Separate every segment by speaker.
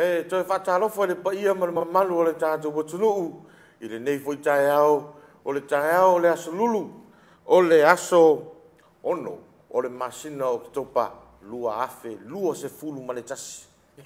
Speaker 1: E toe faatalofa i le paia ma le mamalu o le tatou atunuu i lenei foi taeao, o le taeao o le Aso Lulu, o le aso 6 o le masina o Oketopa 2021.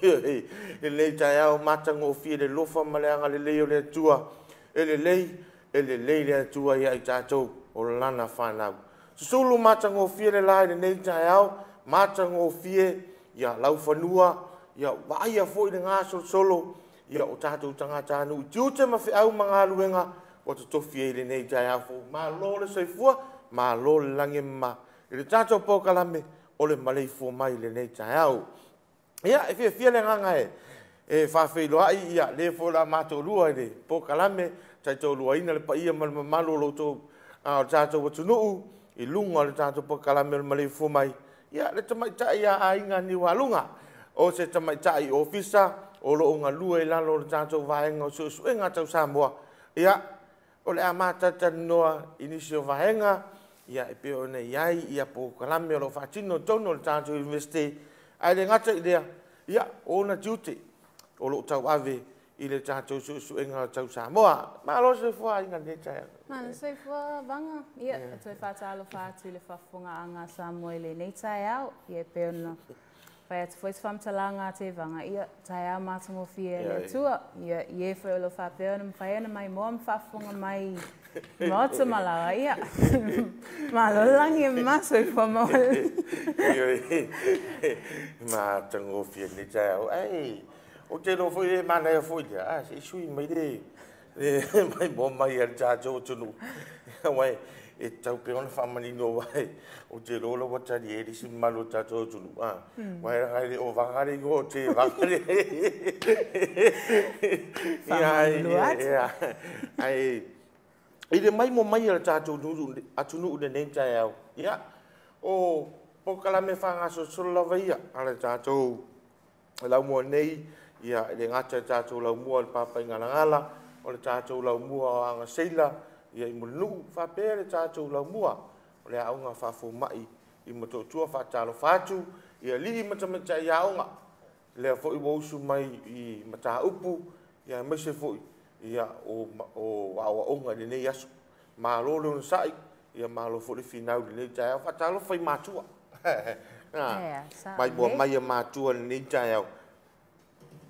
Speaker 1: I lenei taeao matagofie le alofa ma le agalelei o le Atua, e lelei, e lelei le Atua ia i tatou o lana fanau. Susulu ma matagofie le la i lenei taeao, matagofie laufanua, vaaia foi le gasolosolo o tatou tagatanuu i tiute ma feau ma galuega ua totofi ai i lenei taeao fou. Malo le soifua, malo le lagi e mama i le tatou polokalame o le maleifua mai i lenei taeao. Ia, e fiafia le agaga e faafeiloai le foi o le a matou lua i le polokalame, taitoaluaina le paia ma le mamalu o le tatou atunuu i luga o le tatou polokalame o le maleifua mai, le tamaitai ia Aiga Niualuga, o se tamaitai ofisa o lo o galue i lalo o le tatou vaega o Suesuega Tau Samoa. Ia, o le a ma talatalanoa i nisi o vaega e pei ona i ai polokalame o lo o faatino i totonu o le tatou Iunivesite, ae le gata i lea, o ona tiute o lo o tauave i le tatou Suesuega Tau Samoa. Malo le soifua Aiga i lenei taeao.
Speaker 2: Malo le soifua Vaga. Ia, e toe faatalofa atu i le faafofogaaga a Samoa i lenei taeao. Ia, e pei ona fai atu foi se faamatalaga a Tevaga, ia, taeao matagofie a le Atua. Ia, i e foi o lo o faapea ona mafai ona maimoa ma faafofoga mai i maota ma laoa, ia, malo le lagi e mama, soifua maua lelei.
Speaker 1: Ioe, matagofie lenei taeao. Ai, ou te iloa foi e manaia foi lea, se i sui mai le maimoa mai a le tatou atunuu. Aua e tatau pea ona faamanino, aua ou te iloa la ua talie le isi mamalu o le tatou atunuu. Aua leaga e le o Vaga le igoa o Tevaga.
Speaker 2: Faamalulu atu.
Speaker 1: Ae i le maimoa mai a le tatou atunuu i lenei taeao, ia, o polokalame faagasolosolo lava ia a le tatou laumua nei, ia, e le gata i le tatou laumua i le Papaigalagala, o le tatou laumua o Aoga Seila ia i Mulinuu, faapea le tatou laumua o le Aoga Faafomai i Motootua. Faatalofa atu i alii ma tamaitai aoga, lea foi ua usu mai i Mataupu, ia aemaise foi o aoaoga i lenei aso. Malo le onosai, ia malo foi le finau i lenei taeao. Faatalofa i matua. Maimoa mai a matua i lenei taeao.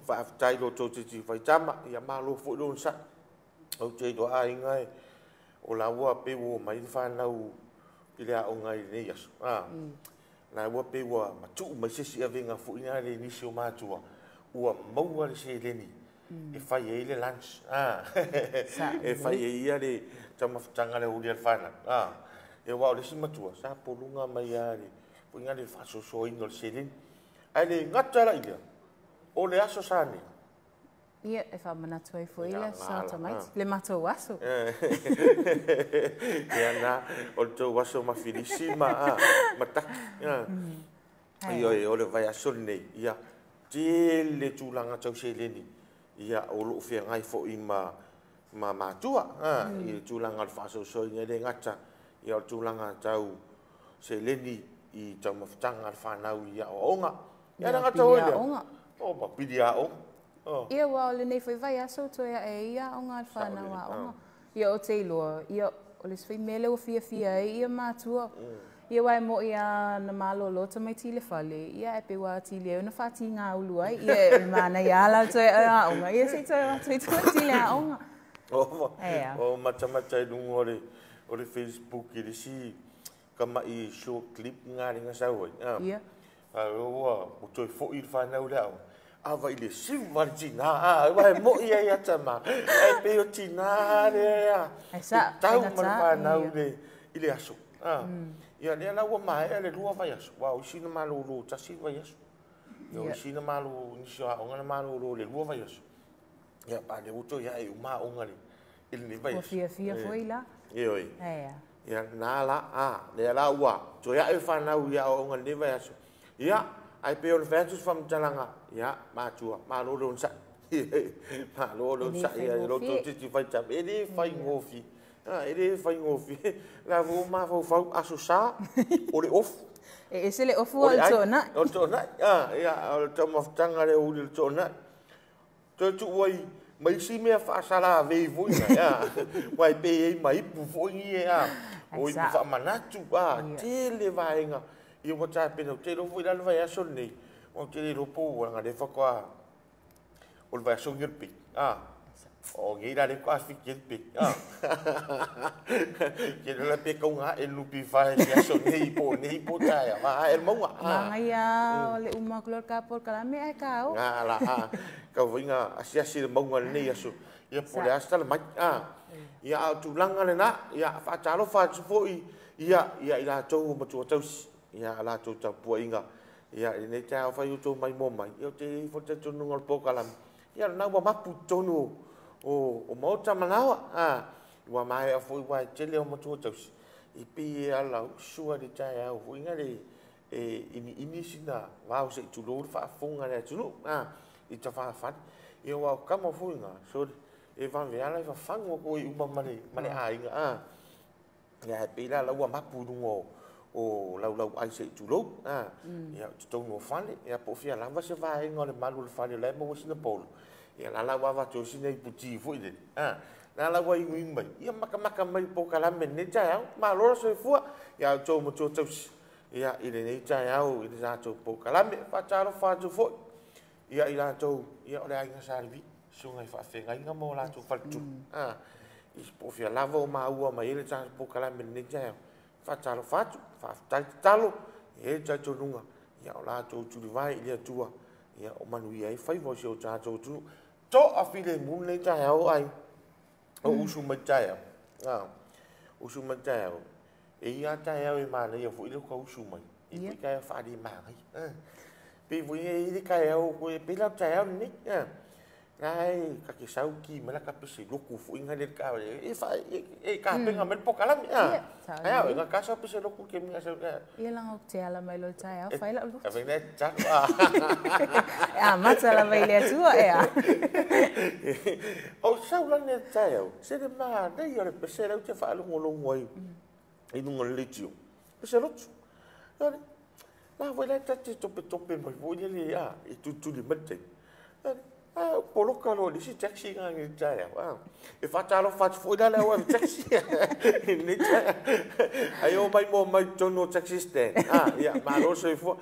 Speaker 1: Faafetai lo outou titi faitama, ia malo foi le onosai. Ou te iloa aiga o la ua pei ua omai le fanau i le aoga i lenei aso. La ua pei ua matuu mai se isi avega foi na le nisi o matua, ua maua le seleni e fai ai le lunch. E fai ai ia le taumafataga le uli a le fanau. E aua o le isi matua, sa poluga mai lava le foi na le faasoasoaina o le seleni. Ae le gata la i lea, o le aso Sa nei.
Speaker 2: Ia, e faamanatu ai foi le aso Sa tamaiti, le matou aso.
Speaker 1: Ia na, o le tou aso ma Filisi ma Taki. Ioe, o le vaiaso lenei, ia, tele tulaga tau seleni, ia, o lo o feagai foi ma matua, i le tulaga o le faasoasoaina, e le gata, ia, o le tulaga tau seleni i taumafataga a le fanau i aoaoga. Ia, le gata foi lea, o, ma pili aoga.
Speaker 2: Ia, aua o lenei foi vaiaso toe ae ai aoga a le fanau aoga. Ia, ou te iloa, ia, o le isi foi mea lea ua fiafia ai ia matua. Ia, aua e moni lava na malolo tamaiti i le fale, ia, ae pei ua atili ai ona faatigaulu ai. Ia, e manaia lava la le toe aoga, ia se i toe o atu ai tamaiti i le aoga.
Speaker 1: O matamata i luga o le Facebook i le isi tamai short clip nga le sau ai.
Speaker 2: Ia.
Speaker 1: Ua toe foi le fanau le aoga. Ava i le siva le tina, aua e moi ai ata ma. Ai pe o tina le ia.
Speaker 2: Ai sa,
Speaker 1: tau ma le fanau i le aso. Ia lea la ua maea le lua vaiaso. Ua o isi na malolo tasi vaiaso. Ia o isi na malolo, nisi o aoga na malolo le lua vaiaso. Ia pa le uto ia e uma aoga le i lenei vaiaso.
Speaker 2: Ua fiafia foi la.
Speaker 1: Ioe. Ia na la, lea la ua toe ae fanau i aoga lenei vaiaso. Ia, ai pe o le fai atu se faamatalaga, ia, matua, malo le onosai. Malo le onosai, ia lo tou titi faitama. E le faigofie. E le faigofie. La ua mafaufau aso Sa, o le ofu.
Speaker 2: E ese le ofu o le toonai.
Speaker 1: O le toonai. Ia, o le taumafataga le uli o le toonai. Toe tuu ai ma isi mea faasalavei foi na, aua e pei e i ai ma ipu foi ia, o ipu faamanatu, tele vaega ia ua tapena. Ou te iloa foi la le vaiaso lenei, ou te le iloa po ua leaga o lea faatoa o le vaiaso lenei o le pei. O nei la lea faatoa fiki ai le pei. Ou te iloa la pe tatau ona ae le NPF i le aso nei po o nei po o taeao, ae le mauga.
Speaker 2: Manaia o le uma atu loa o le ta polokalame ae ta o.
Speaker 1: La, tau foi ina asiasi i le mauga i lenei aso, ia po o le a se tala mai. Ia, a o tulaga lena, ia, faatalofa atu foi ia i latou o matua tausi, ia a latou tapuaiga ia i lenei taeao fai outou maimoa mai. Ia ou te i ai foi le talitonuga o le polokalame, ia lena ua mapu i totonu o maota ma laoa. Ua maea foi aua e tele o matua tausi, e pei e alausu lava i le taeao foi na le e iniini sina vao se i tulou le faafofoga a le atunuu i tafafale. Ia aua o tama foi na, sorry, e vave lava la e fafagu atu ai uma ma le aiga. Ia ae pei la la ua mapu i luga o laulauai se i tulou, ia totonu o fale, ia po o fea lava se vaega o le malu o le fale o la e maua sina paolo, ia la la ua avatu ai sina iputi foi lele, la la ua inuinu mai, ia matamata mai i le polokalame i lenei taeao. Malo le soifua ia outou matua tausi ia i lenei taeao i le tatou polokalame. Faatalofa atu foi ia i latou ia o le aiga Sa Levi, susuga i faafeagaiga ma o latou faletua. Po o fea lava o maua mai ai le tatou polokalame i lenei taeao, faatalofa atu, faafetai tatalo, e i ai le talitonuga ia o latou tulivae i le Atua ia o manuia ai faiva o si o tatou atunuu. Toafilemu lenei taeao ai, o usu mai taeao, usu mai taeao, e ia taeao e manaia foi le usu mai, e foi taeao faale-manaia. Pe foi e i le taeao, pe la taeao lenei, la e ta te sau ki mai la ta pese lotu foi na le taeao, e tapena mai le polokalame. Ai au, e kasa pese lotu ke minga sau.
Speaker 2: Ia langa o te ala mai lo taeao, fai lau lotu.
Speaker 1: A fai nei talo.
Speaker 2: E amata lava i le Atua ea.
Speaker 1: O sau la ne taeao, se le manaia o le pese lau te faalogologo ai i luga o le leitio. Pese lotu. La foi la tate topetope mai foi lele e tutuli mai le taimi. Poloka loa le isi taxi nga ni taeao. E faatalofa atu foi la le au ave taxi i lenei taeao. Ai o mai mo mai totonu o taxi stand. Ia, malo le soifua.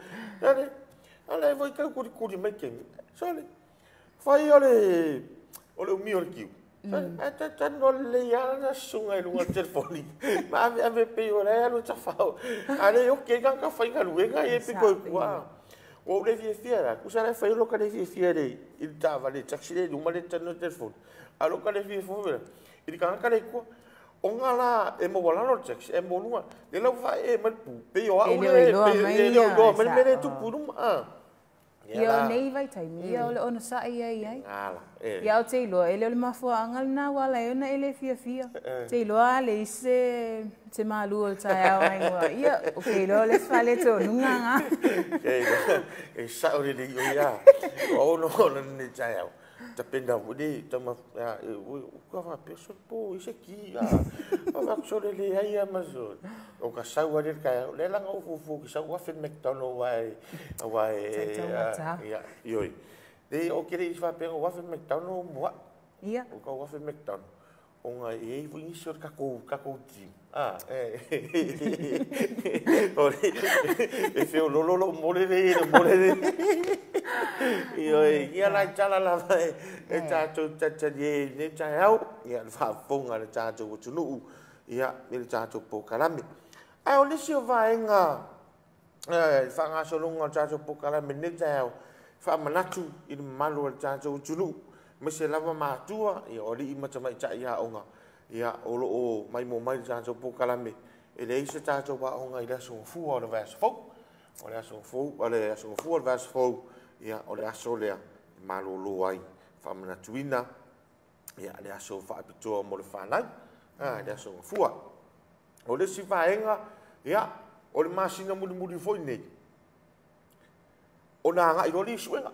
Speaker 1: Ala foi tau kulikuli mai taimi. Sole, fai o le umi o le kiu. Ae tatano lelei lava lana susuga i luga o le telefoni. Ma ave ave pei o la e alu e tafao. A le oke ai tagata faigaluega ia e pito i tua. Ua ou le fiafia la, tusa la e fai o lo ka le fiafia i le taavale taxi le i luma le talanoa i le telefoni. A o lo ka le fiafia foi i le tagata le i tua. Ona la e maualalo le taxi, e maualuga, le lau faaee mai le pu, pei o au le, pei e le o iloa mai le mea lea e tupu i luma.
Speaker 2: Ia o nei vaitaimi, ia o le onosai ai ai. Ia o te iloa, e le o le mafuaaga lena ua ala ai ona e le fiafia. Te iloa le isi se malu o le taeao ai ua. Ia, o ke iloa o le faale tonuga nga.
Speaker 1: E sao le lei o ia. O ono o le taeao. Tapena foi le tama ka faapea so po i se ki o va so le le ai ma so o ka sau ale ka le la ngau fu fu ki sau afe McDonald wai wai ia ioi le o ke le faapea o afe McDonald mo
Speaker 2: ia
Speaker 1: o ka afe McDonald o nga e foi ni so ka ko ti o le e fe o lolo lo mole le mole le ioi ia la tala la e tatou tatali e taeao ia le faafofoga a le tatou atunuu ia i le tatou polokalame. Ae o le isi o vaega le faagasologa o le tatou polokalame i lenei taeao, faamanatu i le mamalu o le tatou atunuu, aemaise lava matua ia o alii ma tamaitai aoga ia o lo o maimoa mai le tatou polokalame. E leai se tatou aoga i le aso Gafua o le vaiaso fou. O le aso fou, o le aso Gafua o le vaiaso fou, ia o le aso lea e malolo ai, faamanatuina ia le aso faapitoa mo le fanau, le aso Gafua. O le isi vaega, ia, o le masina mulimuli foi nei, ona agai loa le isuega.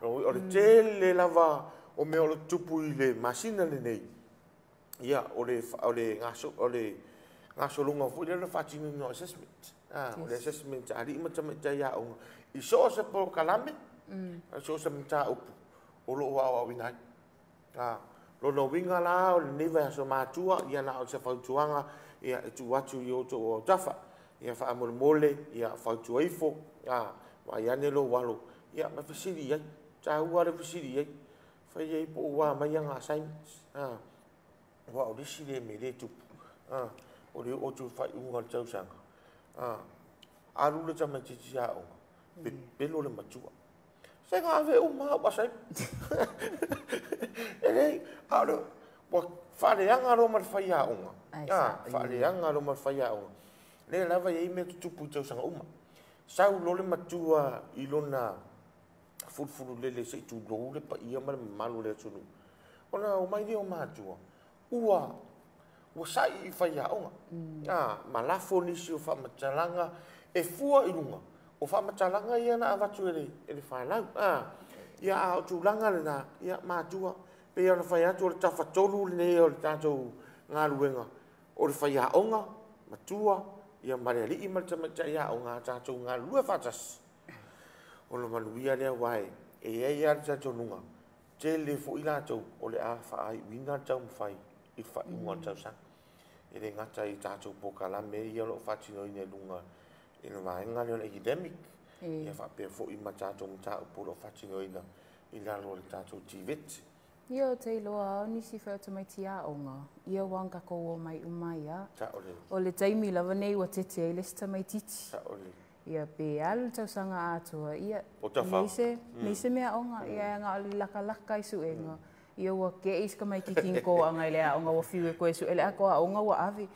Speaker 1: O le tele lava o mea o le tupu i le masina lenei, ia, o le gasologa foi lea o le faatinoina o assessment. O le assessment a alii ma tamaitai aoga i so o se polokalame, i so o se mataupu, o lo o aoaoina ai. A, lona uiga la o lenei vaiaso matua, ia na o se fautuaga ia e tuu atu i outou autafa. Ia faamolemole, ia fautua ifo, a, vaai ane lou alo, ia ma fesili i ai. Taua le fesili i ai. Fai ai po o ua mai ana assignments. A, aua o le isi lea mea lea e tupu. A, o le oo atu i le faaiuga o le tausaga. A, alu le tamaitiiti aoga, pepelo le matua. Se na ave uma au assignment. E leai, a o le, ua faaleaga loa ma le faiaoga. A, faaleaga loa ma le faiaoga. Lea lava e i ai mea tutupu i tausaga uma. Sau loa le matua i lona fulufululele se i tulou le paia ma le mamalu o le atunuu. Ona omai lea o matua, ua sa'i i faiaoga. A, ma lafo nisi o faamatalaga e fua i luga o faamatalaga ia na avatu e le fanau. A, ia a o tulaga lena, ia matua, pei ona fai atu o le tafatolu lenei o le tatou galuega, o le faiaoga, matua, ia ma le alii ma le tamaitai aoga a tatou galulue faatasi. Ona manuia lea aua e i ai lava le talitonuga, tele foi latou o le a faaiuina le taumafai i le faaiuga o le tausaga. E le gata i tatou polokalame ia o lo o faatinoina i luga i le vaega lea o le academic, ia faapea foi ma tatou mataupu o lo o faatinoina i lalo o le tatou TVET.
Speaker 2: Ia o te iloa o nisi foi o tamaiti aoga, ia ua ona tatou omai uma ai lava. O le taimi lava nei ua tete ai le isi tamaitiiti. Ia pe alu le tausaga atoa, ia nei se mea aoga, ia na o le lakalaka i suega. Ia ua kei isi tamaitiiti ni toaga i le aoga ua fiu e toe sue le atoa aoga ua ave.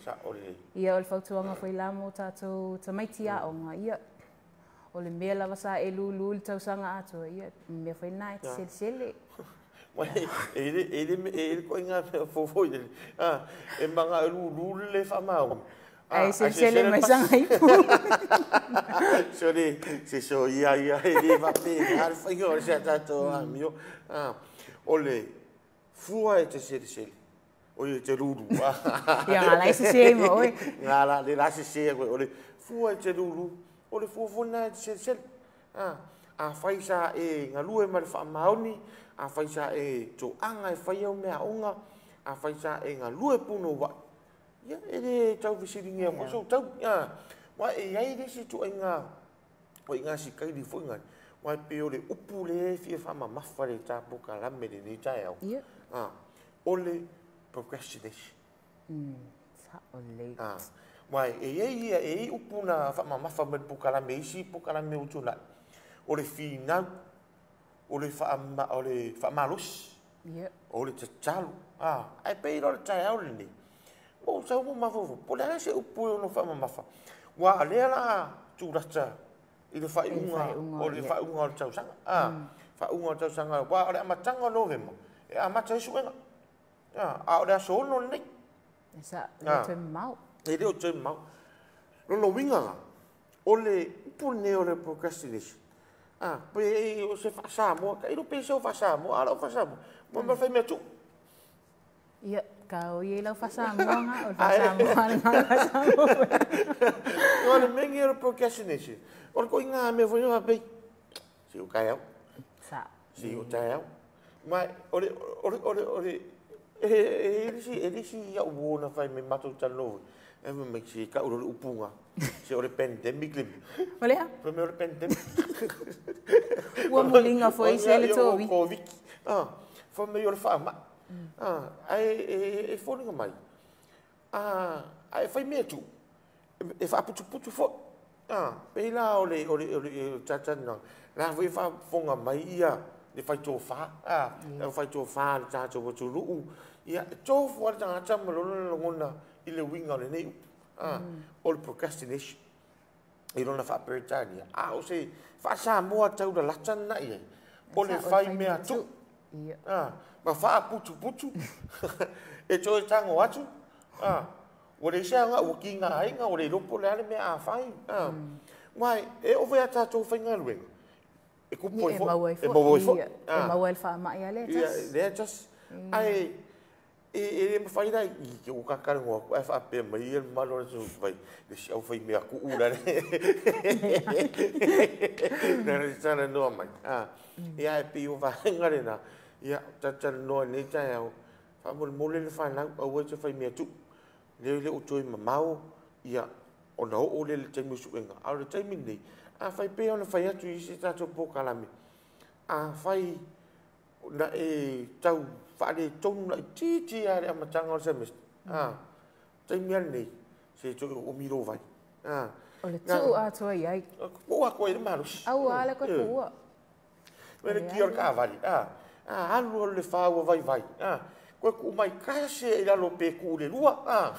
Speaker 2: Ia o le fautuaga foi la mo tatou tamaiti aoga, ia o le mea lava sa e lulu i le tausaga atoa, ia mea foi lena e te selesele.
Speaker 1: E le ituaiga mea fou foi lele. E manao e lulu le le faamaoni.
Speaker 2: Ae selesele mai saga ipu.
Speaker 1: Sole, se so ia ia e le faapena le faiga o se tatou amio. O le fua e te selesele, o ia te lulu.
Speaker 2: Ia ngā lai sese ma oe.
Speaker 1: Ngā la le la sese koe. O le fua e te lulu, o le fua foi lena e te selesele. A fai sa e galue ma le faamaoni, a fai sa e toaga e fai au mea aoga, a fai sa e galue punouai, ia e le tau fesiligia foi sou taui. Aua e i ai le isi ituaiga o i gasikaili foi nai, aua e pei o le upu lea e fia faamamafa i le ta polokalame i lenei taeao. O le procrastination.
Speaker 2: Sa'o lelei.
Speaker 1: Aua e i ai ia, e i ai upu na faamamafa mai le polokalame, isi polokalame ua tuanai, o le finau, o le faamalosi, o le tatalo. Ae pei la o le taeao lenei, ua ou sau ma mafaufau, po o le a se upu e ono faamamafa. Aua o lea o le a tulata i le faaiuga o le faaiuga o le tausaga. Faaiuga o le tausaga, aua o le amataga o Novema, e amata ai suega. A o le aso 6 lenei.
Speaker 2: E sa, e le o toe mamao.
Speaker 1: E le o toe mamao. Lona uiga la, o le upu lenei o le procrastination, pe o se faa-Samoa, tailo pe se o faa-Samoa, a o lau faa-Samoa, mo me fai mea tuu.
Speaker 2: Ia, ka o i lau faa-Samoa nga, o le faa-Samoa lena o le faa-Samoa.
Speaker 1: O le mea lenei o le procrastination, o le ituaiga mea foi lea faapei, se i ou taeao.
Speaker 2: Sa.
Speaker 1: Se i ou taeao. Ma o le, o le, o le, o le, e le isi au uo na fai mai matou talanoa foi. E fai mai, se tau loa le upu lena. Se o le pandemic le mea.
Speaker 2: O le a?
Speaker 1: Fai mai o le pandemic.
Speaker 2: Ua muliga foi se le Koviti.
Speaker 1: Koviti. Fai mai o le faamai. Ae e foliga mai, a e fai mea tuu, e faaputuputu foi. Pei la o le talatalanoaga, la foi e faafofoga mai ia le faitofa, le faitofa a le tatou atunuu, ia e tofu lava le tagata ma lona lagona i le uiga o lenei upu. O le procrastination i lona faa-Peretania, a o se faa-Samoa taulalata lena i ai, o le fai mea tuu. Ma faaputuputu e toe tago atu, ua leai se aoga, ua tigaina, ua le iloa po o le a le mea a fai. Aua e oo foi ia tatou faigaluega, e tupu ai foi,
Speaker 2: e maua ai foi. E maua ai le faamai lea e tasi.
Speaker 1: Lea e tasi. Ae E le mafai la i ke ua kakalagoa atu ae faapea mai ia le mamalu o le atunuu fai le isi aufaimea kuu la le na le talanoa mai a ia e pei o vaega lena ia talatalanoa i lenei taeao faamolemole le fanau aua e te faimea tuu lea le o toe mamao ia ona oo lea i le taimi o suega a o le taimi lenei afai pei ona fai atu i isi tatou polokalame afai na e tau faaletonu laitiiti lava i le amataga o le semester, a, taimi lava lenei, se toe oomi lou vai. A,
Speaker 2: O le tuu atoa i ai.
Speaker 1: Tuu atoa i ai le malosi.
Speaker 2: Aua le koe puua.
Speaker 1: Me le kia o le kaavale, a, a alu alu le fa ua vaivai, a, koe tuu mai kasi i lalo pe tuu le lua, a.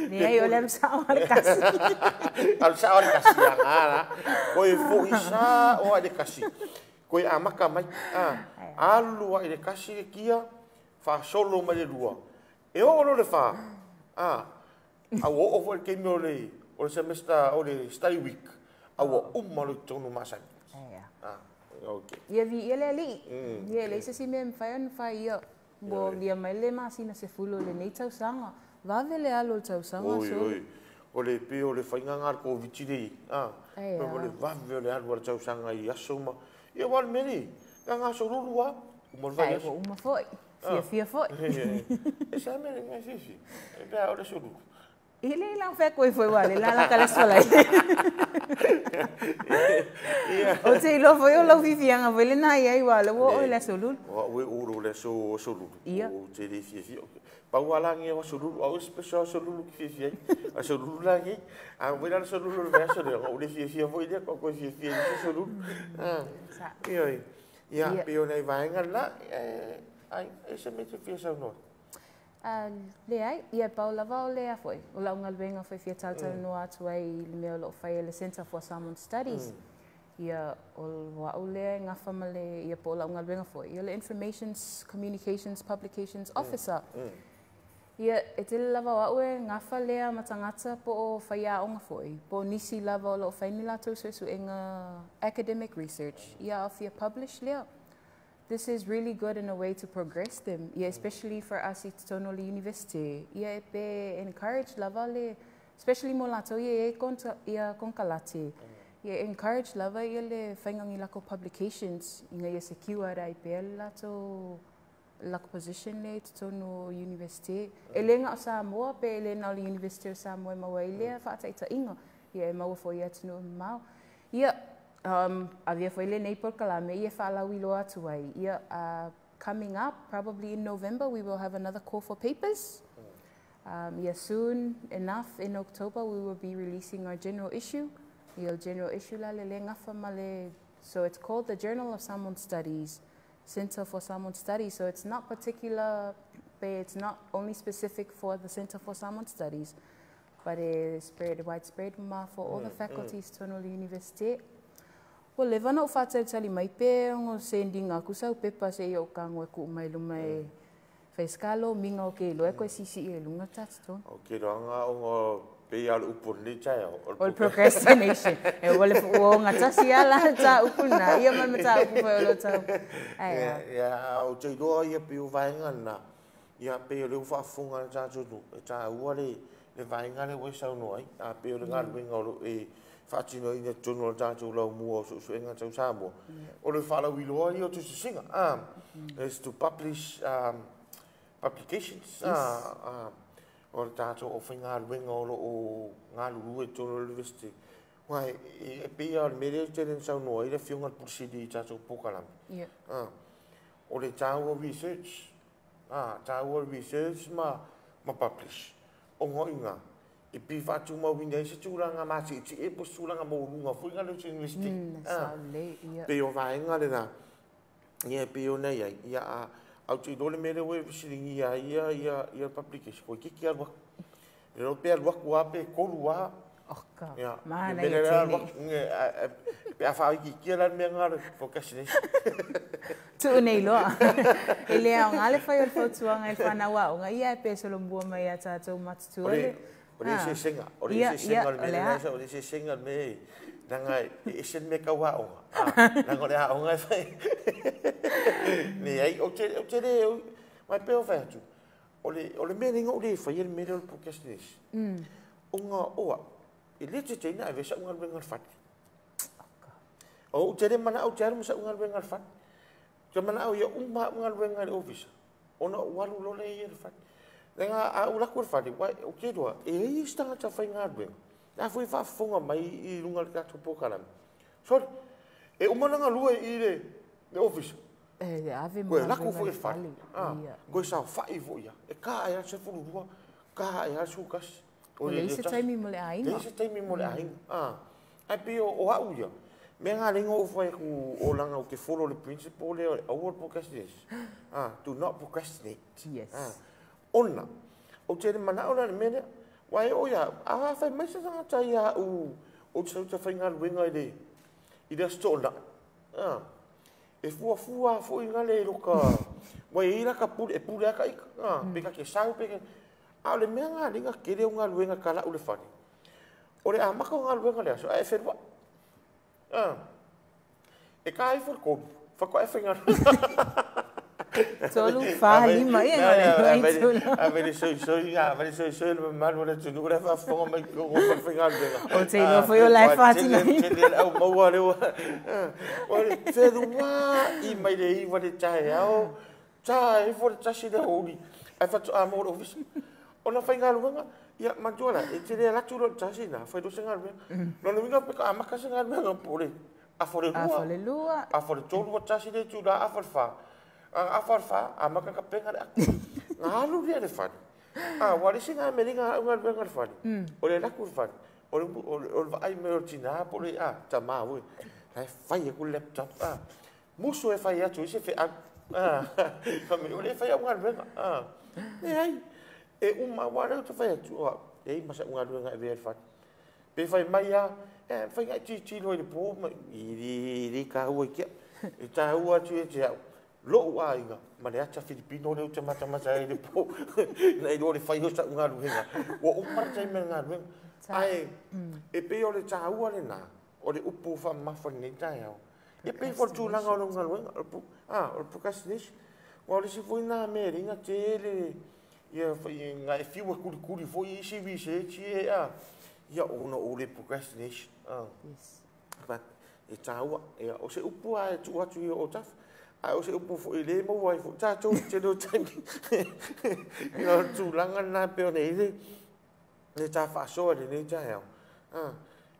Speaker 2: Leai, o le alu sao lava le kasi.
Speaker 1: Alu sao le kasi, a, la. Koe foi sao lava i le kasi. Koe amata mai, a, alu lava i le kasi le kia, faasolo mai le lua. E oo loa le fa, a, a ua oo foi le taimi o le semester, o le study week, a ua uma loa i totonu ma assignments. A, okay.
Speaker 2: Ia viia le Alii. Ia e leai se isi mea e mafai ona fai ia. Ua aulia mai le masina 10 o lenei tausaga. Vave le alu o le tausaga.
Speaker 1: Oi, oi. O le pei o le faiga lena a le Koviti lea e i ai. A, o le vave o le alu a le tausaga i aso ma... Ia aua o le mea lea, na ona aso lulu lava, uma le vaiaso.
Speaker 2: Ai, ua uma foi. Fiafia foi.
Speaker 1: E sa mea le fiafia. E pea o le aso lulu.
Speaker 2: E le la fai koe foi wale la la kala sola. O te iloa foi o lau fiafiaga foi lena i ai ua le ua oo i le aso lulu.
Speaker 1: O au e ulu le aso lulu. O te le fiafia. Pau lava la nei o aso lulu, au e special aso lulu ki fiafia ai. Aso lulu la nei. A foi la aso lulu le vaiaso lea, ona ou le fiafia foi lea, koe fiafia i aso lulu. Ioe. Ia, pei o nai vaega la, ai, e se mea e te fia saunoa.
Speaker 2: Leai, ia pau lava o lea foi, o lau galuega foi fia talatalanoa atu ai i le mea o lo o fai e le Centre for Samoan Studies. Ia, o au lea e gafa ma le, ia po o lau galuega foi, ia le Information Communications Publications Officer. Ia, e tele lava o au e gafa lea ma tagata po o faiaoga foi, po o nisi lava o lo o fai ni latou suesuega academic research, ia a o fia publish lea. This is really good in a way to progress them, ia especially for us i totonu o le university, ia e pe encourage lava le, especially mo latou ia e i ai ia konekarate, ia encourage lava ia le faiga o ni lakou publications ina ia secure ai pea le latou lako position lea i totonu o university. E le na o Samoa pe e le na o le University o Samoa e maua ai lea faataitaiga, ia e maua foi i atunuu mamao. Ia, avea foi lenei polokalame ia faalauiloa atu ai. Ia, coming up, probably in November, we will have another call for papers. Yeah, soon enough, in October, we will be releasing our general issue. Ia, general issue la le le gafa ma le... So it's called the Journal of Samoan Studies, Center for Samoan Studies. So it's not particular, it's not only specific for the Center for Samoan Studies, but it's spread, widespread ma for all the faculties totonu o le university. Ua leva ona ou faatalitali mai pe ono send ina aku sau pepa seia ou tago e tuu mai luma e fai se kalomiga o ke iloa e koe siisii ai i luga le ta totogi.
Speaker 1: O ke iloaga ona pei lava o le upu o lenei taeao.
Speaker 2: O le procrastination. E ua le ua ogatasi lava la le mataupu lena, ia ma le mataupu foi o lo o tau. Ae a.
Speaker 1: Ia, ou te iloa ia pei o vaega lena, ia pei o lea ua faafofoga le tatou nuu, e taua le vaega lea ua e saunoa ai, a pei o le galuega o lo o e faatinoina i totonu o le tatou laumua o suesuega tau Samoa, o le faalauiloa ia o tusitusiga, is to publish publications, o le tatou aufaigaluega o lo o galulue i totonu o le University. Aua e pei lava o le mea lea e tele ina saunoa ai le Afioga i le Pule Sili i tatou polokalame, o le taua research, taua research ma publish, ona o i ina, e pei faatumauina ai se tulaga matietie po o se tulaga maualuga foi lea o se University. Pei o vaega lena, ia e pei ona i ai, ia a ou te iloa le mea lea ua e fesiligia ai ia publication, toeitiiti alu atu. E le iloa pe alu atu lava pe 3 lava.
Speaker 2: Oka, manaia tele.
Speaker 1: Pe a faaitiitia la le mea lena o le procrastination.
Speaker 2: Tuu nei loa. E le aoga le fai o le fautuaga i le fanau aoga, ia e pe solomua mai ia tatou matutua le...
Speaker 1: O le eseesega, o le eseesega o le mea lena, o le eseesega o le mea, leaga e ese le mea tau aoga, leaga o le aoga e fai. Leai, ou te le, mai pei ona fai atu, O le mea lenei ou le faia le mea lea o le procrastination. Ona o au, e le tetei na ave sa'u galuega i le fale. O ou te le manao ou te alu ma sa'u galuega i le fale. Ou te manao ia uma a'u galuega i le ofisa, ona ou alu loa lea i le fale. Leaga a ou alu atu i le fale, ou te iloa, e i ai isi tagata faigaluega, la foi e faafofoga mai i luga o le tatou polokalame. Sorry, e uma ona galue i le ofisa.
Speaker 2: E ave
Speaker 1: ma Koe lako foi i le fale. Koe saofa'i foi ia. E ka ai le 12, ka ai le 11.
Speaker 2: O le isi taimi mo le aiga.
Speaker 1: Le isi taimi mo le aiga. Ai pei o au ia. Mea ngā lenga o whai ku o langa o ke follow le principle le o aua procrastination. Do not procrastinate.
Speaker 2: Yes.
Speaker 1: Ona, o te le manao la le mea lea. Wai o ia, a whai mai se tangata ia u o te sauta whai ngā i le aso to'ona. E fua foi ngā le loka, wai e ira ka pule, e pule aka ika. Peka ke sau, peka. A o le mea ngā lenga kere o ngā luenga ka lau le fale. O le amaka o ngā luenga lea, so a e whenua. E ka ai fo le komu, whakoa e whainga.
Speaker 2: Tolu, wha, lima, ia ngā le tolu.
Speaker 1: A vele soi soi, a vele soi soi le mamalu le tunu le whafonga mai ko whainga luenga.
Speaker 2: O te iloa foi o lai whātina.
Speaker 1: Tele le au maua lewa. O le whenua i mai le iwa le tae ao, tae fo le tasi le holi. Ai whatu a mō le ofisa. O na whainga luenga, ia matua la, e te lea latu lo le tasi na, whai do se ngā luenga. Lona winga peka a maka se ngā luenga po le. A fo le lua.
Speaker 2: A fo le lua.
Speaker 1: A fo le tolu a tasi le tula, a fo le wha. A fo le wha, a maka ka penga le aku. Ngā alu rea le whare. A wale se ngā meringa au ngā luenga le whare. O le laku le whare. O le vaai me o le tina po le a, ta mā ue. Lai whai aku laptop. Muso e whai atu, i se whe au. O le whai au ngā luenga. E ai, e uma wale o te whai atu. E i masa ngā luenga e vea le whare. Pe whai mai a, e whai ngai titi loa i le pō, i re ka hua i kia. E tā hua atu e te au. Lou a inga, ma le ata Filipino le uta mata mata i le pō. Na i loa le whai o sa ngā luenga. Ua umara tai me ngā luenga. Ai, e pe o le tā hua le nā, o le upu wha mawha nei tai au. E pe fo tūlanga o le ngā luenga, o le procrastination. Ua o le si fo i nā mea ringa te ele, ia ngā e whiua kuri kuri fo i isi research e a. Ia ona o le procrastination.
Speaker 2: Yes.
Speaker 1: But e tāua, ia o se upu a e tu atu i o taf. A o se upu fo i le maua i fo tātou te leo taimi. Ia o tūlanga nā peo nei le le tā whaasoa le nei tā heo.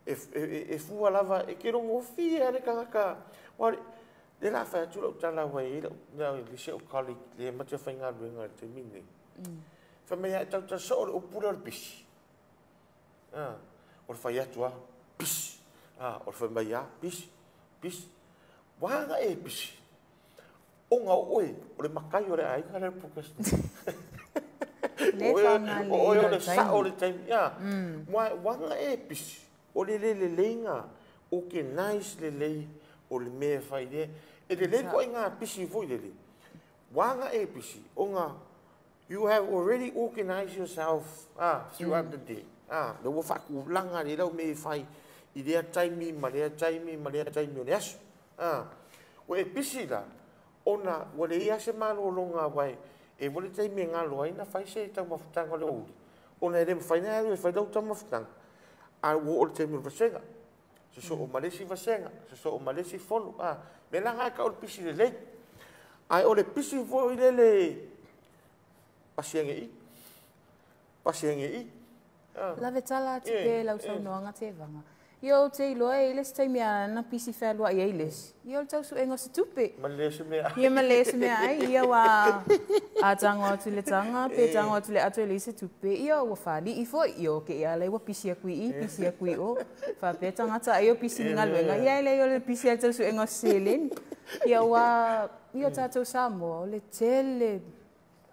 Speaker 1: E fua lava, e ke rongo whia le kangaka. Ware, le la whai atu lau tāla wai e lau le se o colleague le matua whai ngā luenga le te mine. Whai mai a tau tā so o le upura o le pisi. O le whai atu a, pisi. O le whai mai a, pisi, pisi. Wānga e pisi. O ngā oe, o le makai o le ainga le procrastination.
Speaker 2: Le whanga le
Speaker 1: O oe o le
Speaker 2: taimi.
Speaker 1: sa o le taimi. Wānga e pisi. O le le leinga, o ke nice le lei, o le mea whai le. E le lei koe ngā pisi foi le le. Wānga e pisi, o ngā, you have already organized yourself throughout the day. Le ua whakulanga le lau me whai i lea taimi, ma lea taimi, ma lea taimi o le aso. Ua e pisi la, ona ua le ia se malolonga wai, e wale taimi e ngā loa ina whai se tau mafutanga le ouri. Ona e le mwhai na e whai lau tau mafutanga. A ua o le taimi o le vasenga. Se so o malesi vasenga, se so o malesi fono. Me langa e ka o le pisi le lei. Ai o le pisi fo i le le pasienge i. Pasienge i.
Speaker 2: Lave tala atu pe lau saunoanga te vanga. Ia o te iloa e le se taimi a na pisi whenua i eiles. Ia o le tausu engo se tupe.
Speaker 1: Ma le se mea.
Speaker 2: Ia ma le se mea ai. Ia wa a tango atu le tanga, pe tango atu le atu e le se tupe. Ia ua whali i fo. Ia o ke ia le ua pisi aku i, pisi aku i o. Wha pe tangata ai o pisi ni ngā luenga. Ia ele o le pisi a tausu engo se leni. Ia wa, ia tātou Samoa, o le tele.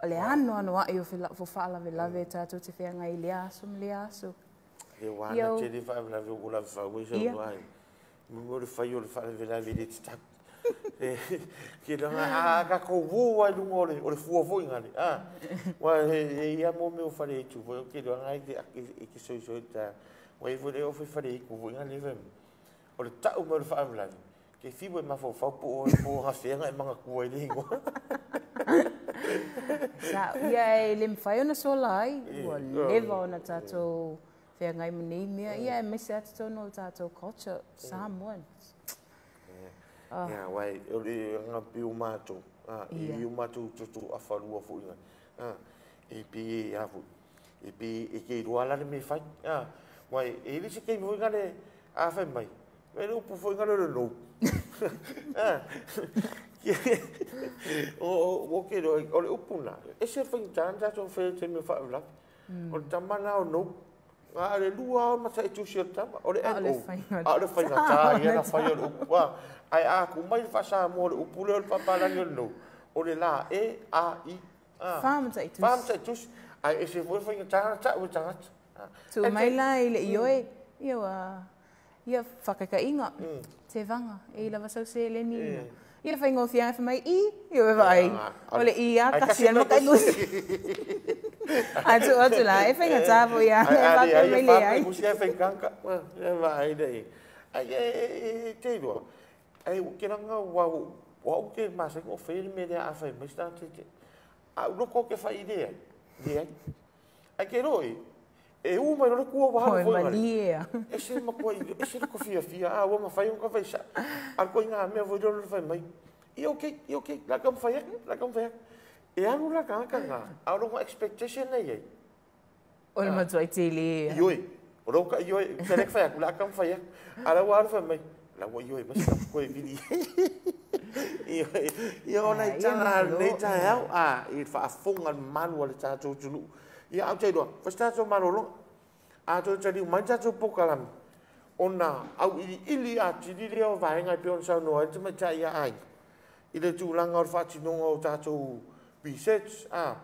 Speaker 2: O le ano ano ai o fo whaalave lave tātou te whenga i le aso, le aso.
Speaker 1: E wāna te le whaalave o la whawe sa wai. Mungo le whai o le whaalave lave le te tapu. Ke langa a ka ko wō ai lunga o le fua foi ngā le. Wa e ia mō meo whare i tu foi o ke langa e ke soi soi ta. Wa e fo le o whai whare i ku foi ngā le whai. O le tau meo le whaalave lave. Ke whiwa e mawhau whau po o ngā whenga e manga kua i le ingoa.
Speaker 2: Sa ia e le mafai ona sola ai, ua leva ona tatou feagai ma nei mea, ia aemaise lava totonu o le tatou culture Samoan.
Speaker 1: Ia, uai, o le agapi o matou, e i o matou toto afalua foi na, e pe a foi, e pe e ke iloa la le mea e fai, uai, e le se taimi foi na le, a fai mai, e le upu foi na le o le no. O ke iloa, o le upu na, e se faigata ona tatou faia i le taimi o faalavelave. O le tama na o no. A o le lua o mataitusi o le tama, o le NO. A o le faigata ia na fai o le upu. Ae a tuu mai le faa-Samoa o le upu lea o le faapalagi o le no, o le la E, A, I.
Speaker 2: Fa mataitusi.
Speaker 1: Fa mataitusi. Ae ese foi le faigata na tau e tagata.
Speaker 2: Tuu mai la i le ioe, ia ua, ia whakakaiga, tevaga, e i lava sau seleni. Ia faigofie lava fai mai i, ia ua vaai, o le i lava kasi a le mataitusi. Ae tuu atu la, e faigata foi lava, e faapea mai leai.
Speaker 1: Ai a faigata, e vaai le ai e te iloa. Ai o ke langa ua o ke masani o fai le mea lea a fai mai se tagata te. A u loko ke fai lea, leai. Ai ke loa e u mai loa le kua ua alu foi
Speaker 2: ngale.
Speaker 1: E se matua e se ko fiafia a ua mafai ona fai sa. A ko ina mea foi loa le fai mai. I okay, i okay, la ka mafai atu, la ka mafai atu. E alu la tagata na, a o lona expectation na i ai.
Speaker 2: O le matua i tele.
Speaker 1: Ioe, o lou ka ioe, se le fai atu, la ka mafai atu. A la ua alu fai mai, la ua ioe mai se koe vili. Ioe, ia ona i tala lenei taeao, a i le faafofoga mamalu a le tatou atunuu. Ia au te iloa, fai se tatou malologa. A toe taliu mai le tatou polokalame, ona auiliili atili lea o vaega e pei ona saunoa ai le tamaitai ia Aiga i le tulaga o le faatinoga o tatou research, a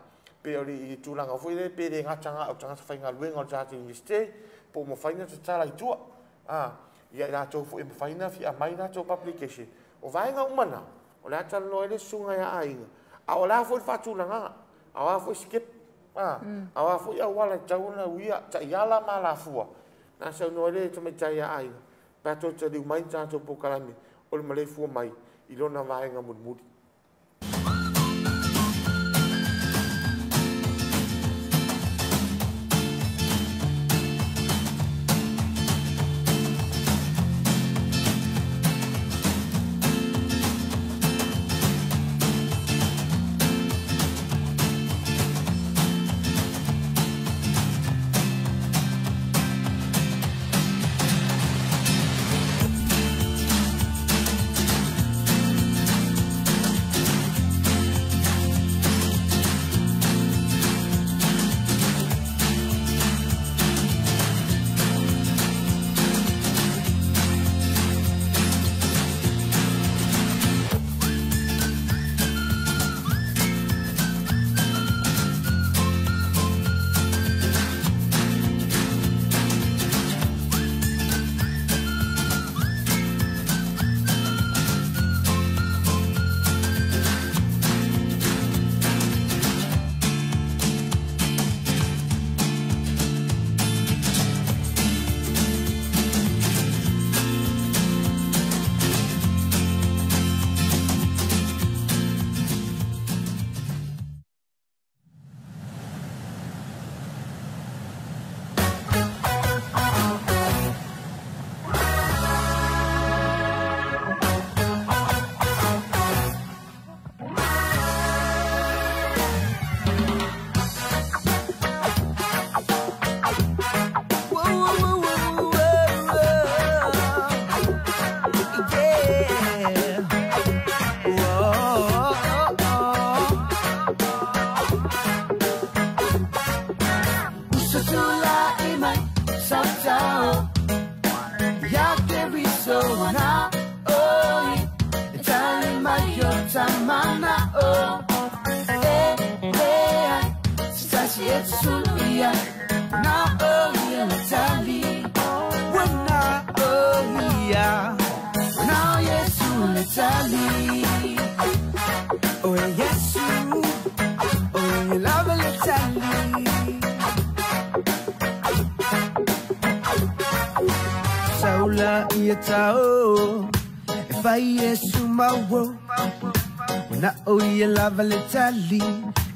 Speaker 1: pe o le tulaga foi lea pe le gata na o tagata faigaluega o le tatou Iunivesite po o mafai ona tatala i tua, a ia i latou foi e mafai ona fia aumai latou publication. O vaega uma na, o le a talanoa ai le susuga ia Aiga, a o le a foi le faatulagaga, a o a foi skip, a o a foi auala e tatau ona uia, taiala ma alafua, na saunoa ai le tamaitai ia Aiga, pe a toe taliu mai le tatou polokalame o le maleifua mai i lona vaega mulimuli.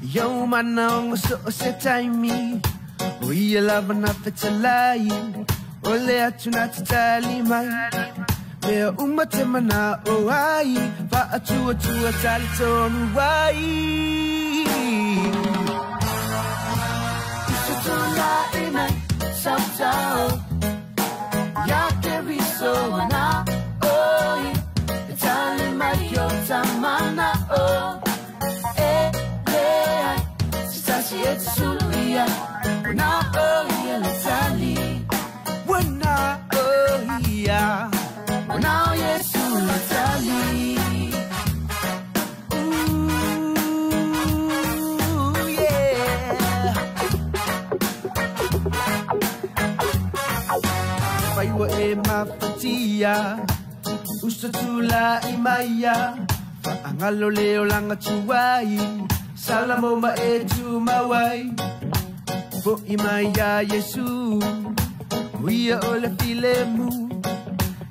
Speaker 3: Iau manaoga so o se taimi O ia lava na fetalai O le atu na tatali mai Mea uma te mana o ai Faatua tua tali tonu ai Uso tula'i mai sautao Ia Keriso wana oi E tali mai o tamana'o E leai Se tasi e te sulu ia Wana o ia le tali Wana o ia Wana o Iesu le tali. Ooh, yeah. Fai ua e mafatia Uso tula'i maia Faagalo le olaga tuai Salamo ma e tumau ai Fo'i mai iā Iesu O ia o le filemu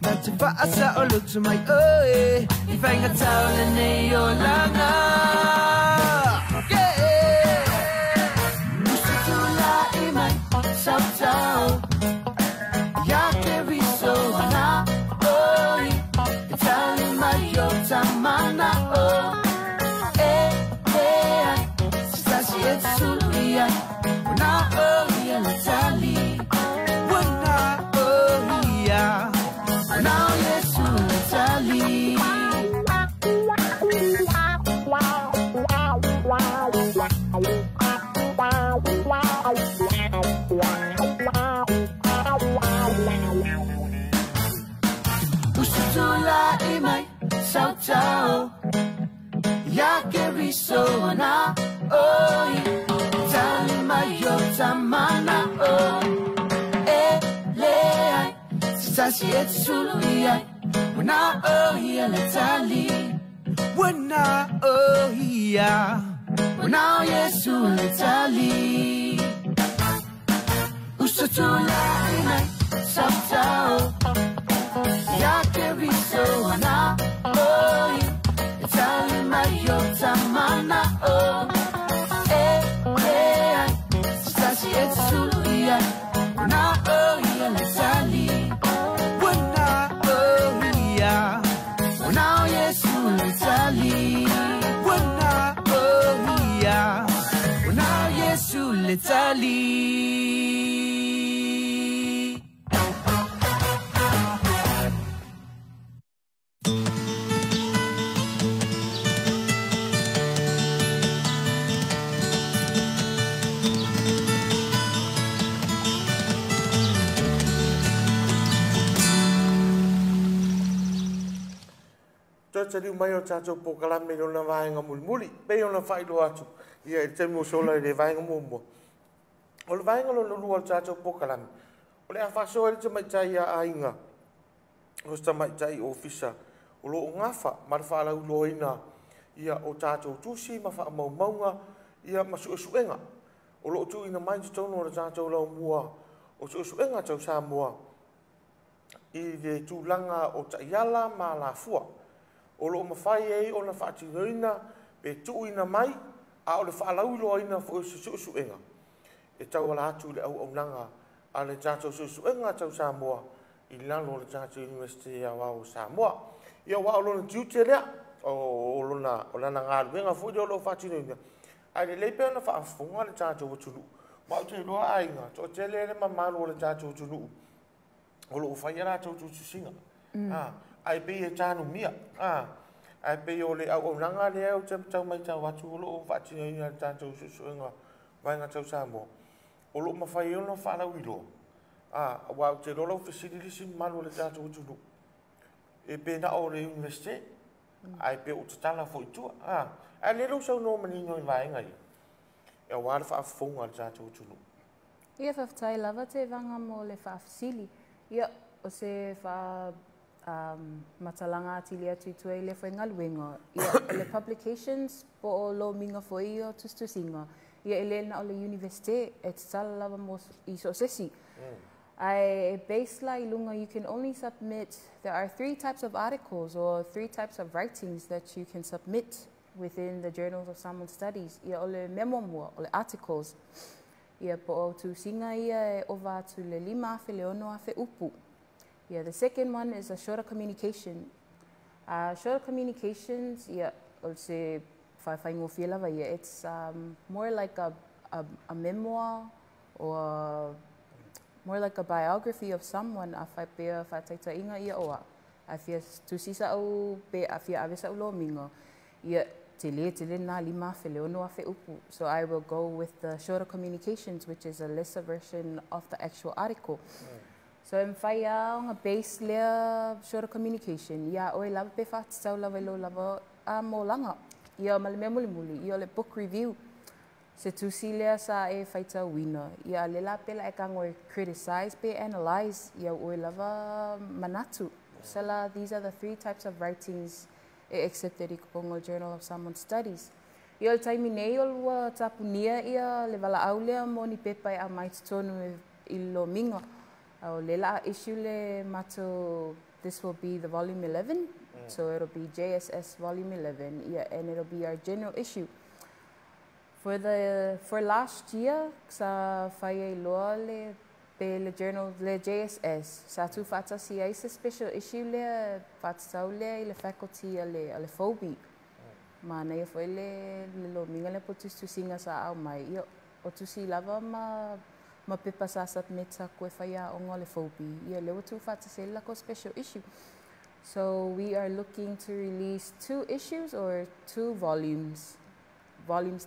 Speaker 3: Na te faasaoloto mai oe I faigatā o lenei olaga. Yeah! Uso tula'i mai sautao Ia Keriso wana oi E tali mai o tamana'o E leai Se tasi e te sulu ia Wana o ia le tali Wana o ia Wana o Iesu le tali. Uso tula'i mai sautao Ia Keriso wana oi Tali mai o tamana'o E leai Se tasi e te sulu ia Wana o ia le tali Wana o ia Wana o Iesu le tali Uso tula'i mai sautao Ia Keriso wana oi E tali mai o tamana'o E leai Se tasi e te sulu ia Wana o ia le tali Wana o ia Wana o Iesu le tali Wana o ia Wana o Iesu le tali.
Speaker 1: Toe taliu mai o tatou polokalame i lona vaega mulimuli, pei ona faailoa atu ia i le taimi ua sola i le vaega muamua. O le vaega lona lua o le tatou polokalame, o le a faasoa ai le tamaitai ia aiga o se tamaitai ofisa o lo o gafa ma le faalauiloaina ia o tatou tusi ma faamaumauga ia ma suesuega o lo o tuuina mai i totonu o le tatou laumua o suesuega tau Samoa i le tulaga o taiala ma alafua o lo o mafai ai ona faatinoina pe tuuina mai a o le faalauiloaina foi o se suesuega e tauala atu i le auaunaga a le tatou suesuega tau Samoa i lalo o le tatou Iunivesite Aoao o Samoa. Ia aua o lona tiute lea, o lona o lana galuega foi lea o lo o faatinoina, ae lelei pea ona faafofoga le tatou atunuu. Ma ou te iloa aiga, toatele le mamalu o le tatou atunuu o lo o fai a latou tusitusiga. Ae pei e tanumia. Ae pei o le auaunaga lea ou te tau matau atu o lo o faatinoina e le tatou suesuega vaega tau Samoa, o lo o mafai ai ona faalauiloa. Aua ou te iloa lau fesili le isi mamalu o le tatou atunuu, e pe na o le Iunivesite, ae pe ua tatala foi i tua. Ae lelei lou saunoa manino i vaega ia, aua le faafofoga a le tatou atunuu.
Speaker 2: Ia, faafetai lava Tevaga mo le faafesili. Ia, o se faa matalaga atili atu i tua i lea foi galuega, ia, o le publications po o lomiga foi ia o tusitusiga, ia e le na o le Iunivesite, e tatala lava mo i so o se isi. Ae e base la i luga, you can only submit, there are three types of articles or three types of writings that you can submit. within the Journals of Samoan Studies. Ia, o le mea muamua, o le articles. Ia, po o tusiga ia e ova atu le 5,000 le 6,000 upu. Ia, the second one is a shorter communication. Shorter communications, ia, o se faafaigofie lava ia. It's more like a memoir or more like a biography of someone. A faapea faataitaiga ia o a'u a fia tusi sa'u pe a fia ave sa'u lomiga, ia, tele tele na 5,000 le 6,000 upu. So I will go with the shorter communications, which is a lesser version of the actual article. So e mafai a ona base lea shorter communication ia oe lava pe faatatau lava i lou lava a molaga. Ia, ma le mea mulimuli, ia, o le book review, se tusi lea sa e faitauina. Ia, le la pela e tago e criticize pe analyze ia oe lava manatu. Sala, these are the three types of writings e accepted i totonu o Journal of Samoan Studies. Ia, o le taimi nei o ua tapunia ia le valaau lea mo ni pepa e aumai totonu i le lomiga. O le la issue le matou, this will be the volume 11. So it'll be JSS volume 11. Yeah, and it'll be our general issue. For last year, sa fai ai loa le pe le journal le JSS sa tuufaatasi ai se special issue lea faatatau lea i le faculty a le FOBI. Manaia foi le lomiga le po tusitusiga sa aumai. Ia, o tusi lava ma pepa sa submit aku e faiaoga o le FOBI. Ia, lea ua tuufaatasi ai le lakou special issue. So we are looking to release two issues or two volumes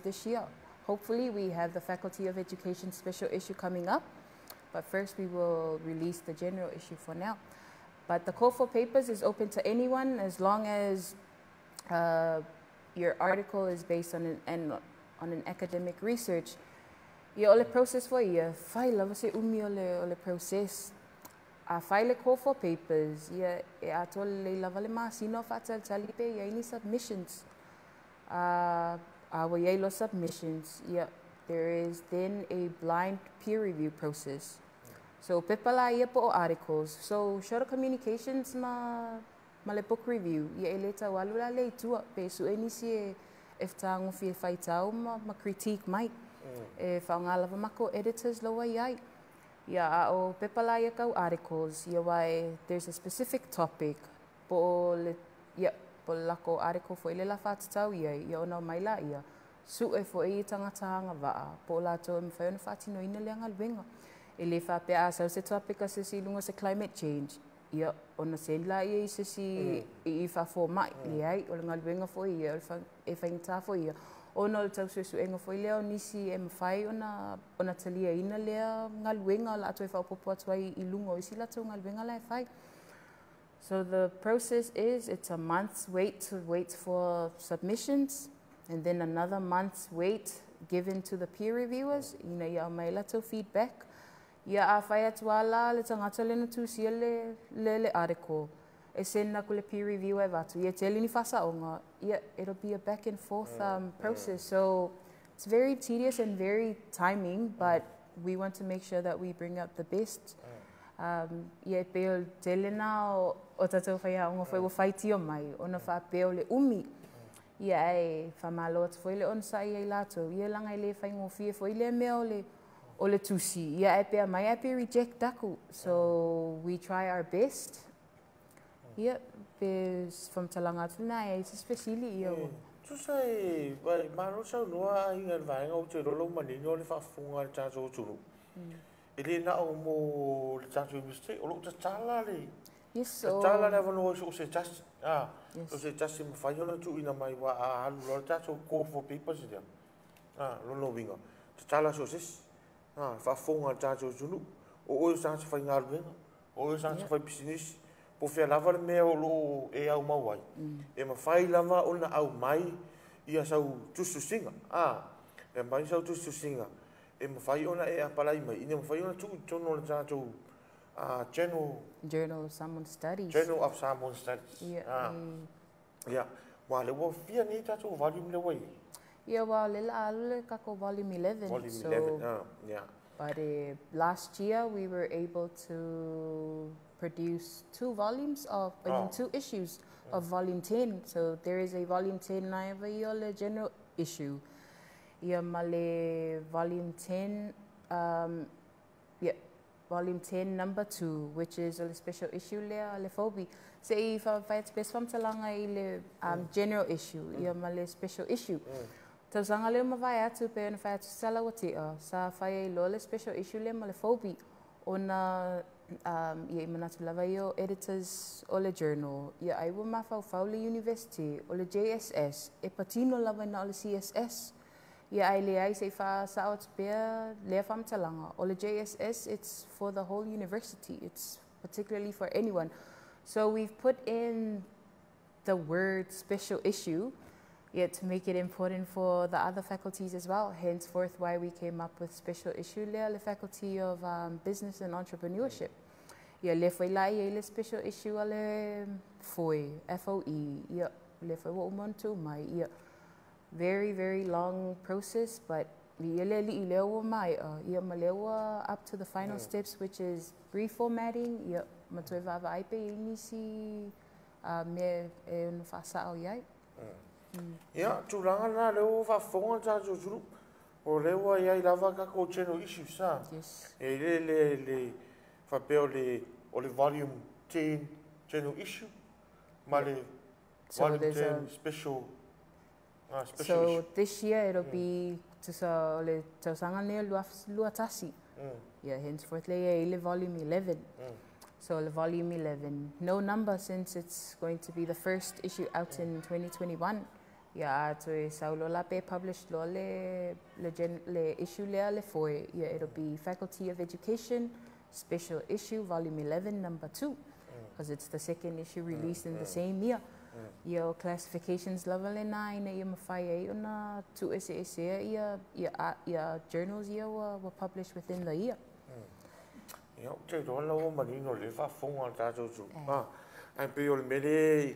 Speaker 2: this year. Hopefully we have the Faculty of Education special issue coming up, but first we will release the general issue for now. But the call for papers is open to anyone as long as your article is based on an academic research. Ia, o le process foi ia, fai lava se umi o le process. A fai le call for papers, ia, e atoa lelei lava le masina o faatalitali pe iai ni submissions. A ua iai loa submissions, ia, there is then a blind peer review process. So pepa la ia po o articles. So shorter communications ma le book review, ia, e le tau alu la le i tua, pe sue nisi e fetagofie faitau ma critique mai. E faaaoga lava makou editors la ua iai. Ia, a o pepa la ia kau articles, ia wai there's a specific topic po o le, ia, po o le lako article foi le la faatatau ia, ia ona mai la ia. Sue foi i tagata agavaa, po o latou e mafai ona faatinoina lea galuega. E le faapea a sau se topic a se isi i luga se climate change, ia, ona send la ia i se isi i faafoma'i. Leai, o le galuega foi ia, o le e faigata foi ia. Ona o le tausuesuega foi lea o nisi e mafai ona taliaina lea galuega o le a toe faaopoopo atu ai i luga o isi latou galuega la e fai. So the process is it's a month's wait to wait for submissions and then another month's wait given to the peer reviewers ina ia aumai latou feedback. Ia, a fai atu ala le tagata le na tusia le article, e send aku le peer review e avatu. Ia, tele ni faasaoga. Ia, it'll be a back and forth process. So it's very tedious and very timing, but we want to make sure that we bring up the best. Ia, e pei o le tele na o tatou faiaoga foi ua faitio mai, ona faapea o le umi. Ia, ae faamalo atu foi le onosai ai latou. Ia, laga e le faigofie foi lea mea o le tusi. Ia, ae pea mai ae pe reject aku. So we try our best. Ia, pe faamatalaga atu lena e ai se fesili ia ua.
Speaker 1: Tusa e, vai, malo saunoa aiga i le vaega ou te iloa lau manino le faafofoga a le tatou atunuu. E le na o mo le tatou University, o loo tatala le tatala le avanoa i so o se tasi. Ah, o se tasi mafai ona tuuina mai ua a alu loa le tatou call for papers lea. Ah, lona uiga, tatala so o se isi. Ah, faafofoga a le tatou atunuu. O oe o se tagata faigaluega, o oe o se tagata fai pisinisi, po fea lava le mea o loo e aumau ai. E mafai lava ona aumai ia sau tusitusiga. Ah, e mai sau tusitusiga e mafai ona e apalai mai ina mafai ona tuu i totonu o le tatou general
Speaker 2: Journal of Samoan Studies.
Speaker 1: Journal of Samoan Studies.
Speaker 2: Ia,
Speaker 1: Ah, ia, ua le ua fia nei tatou volume le ua i.
Speaker 2: Ia, ua le la alu le kako volume 11.
Speaker 1: Volume
Speaker 2: so,
Speaker 1: 11. Ah, yeah.
Speaker 2: But last year we were able to produce two volumes of, I mean, two issues. of volume 10. So there is a volume 10 na eva ia o le general issue. Ia ma le volume 10, yeah, volume 10 number 2, which is o le special issue lea le FOBI. Se i whai atu pea se faamatalaga i le general issue, ia ma le special issue. Tausaga lea ua mavae atu pei ona fai atu se tala ua tea, sa fai ai loa le special issue lea ma le FOBI ona ia i manatu lava ia o editors o le journal, ia ai ua mafaufau le University o le JSS e patino lava na o le CSS. Ia ai leai se i faasao atu pea lea faamatalaga o le JSS, it's for the whole university, it's particularly for anyone. So we've put in the word special issue, yet to make it important for the other faculties as well. Henceforth why we came up with special issue lea le Faculty of Business and Entrepreneurship. Ia lea foi la i ai le special issue a le FOE, FOE, ia lea foi ua uma ona tuu mai. Ia very, very long process, but ia le alii lea ua maea, ia ma lea ua up to the final steps, which is reformatting, ia ma toe vaavaai pe i ai nisi mea e ono faasao i ai.
Speaker 1: Ia, tulaga lena lea ua faafofoga le tatou atunuu. O lea ua i ai lava tatou general issues a.
Speaker 2: Yes.
Speaker 1: E le le le faapea o le volume 10 general issue ma le
Speaker 2: So
Speaker 1: volume
Speaker 2: there's
Speaker 1: 10
Speaker 2: a
Speaker 1: special
Speaker 2: So
Speaker 1: issue.
Speaker 2: this year it'll be tusa o le tausaga nei 21. Yeah, henceforth le ia i le volume 11. So the volume 11, no number since it's going to be the first issue out in 2021. Yeah, a toe sau loa la pe published loa le issue lea le FOE. Yeah, it'll be Faculty of Education, special issue, volume 11, number 2. Because it's the second issue released in the same year. Ia o classifications lava lena ina ia mafai ai ona tuueseesea ia journals ia ua published within the year.
Speaker 1: Ia, ou te iloa la ua manino le faafofoga a le tatou atunuu. Ah, ae pei o le mea lea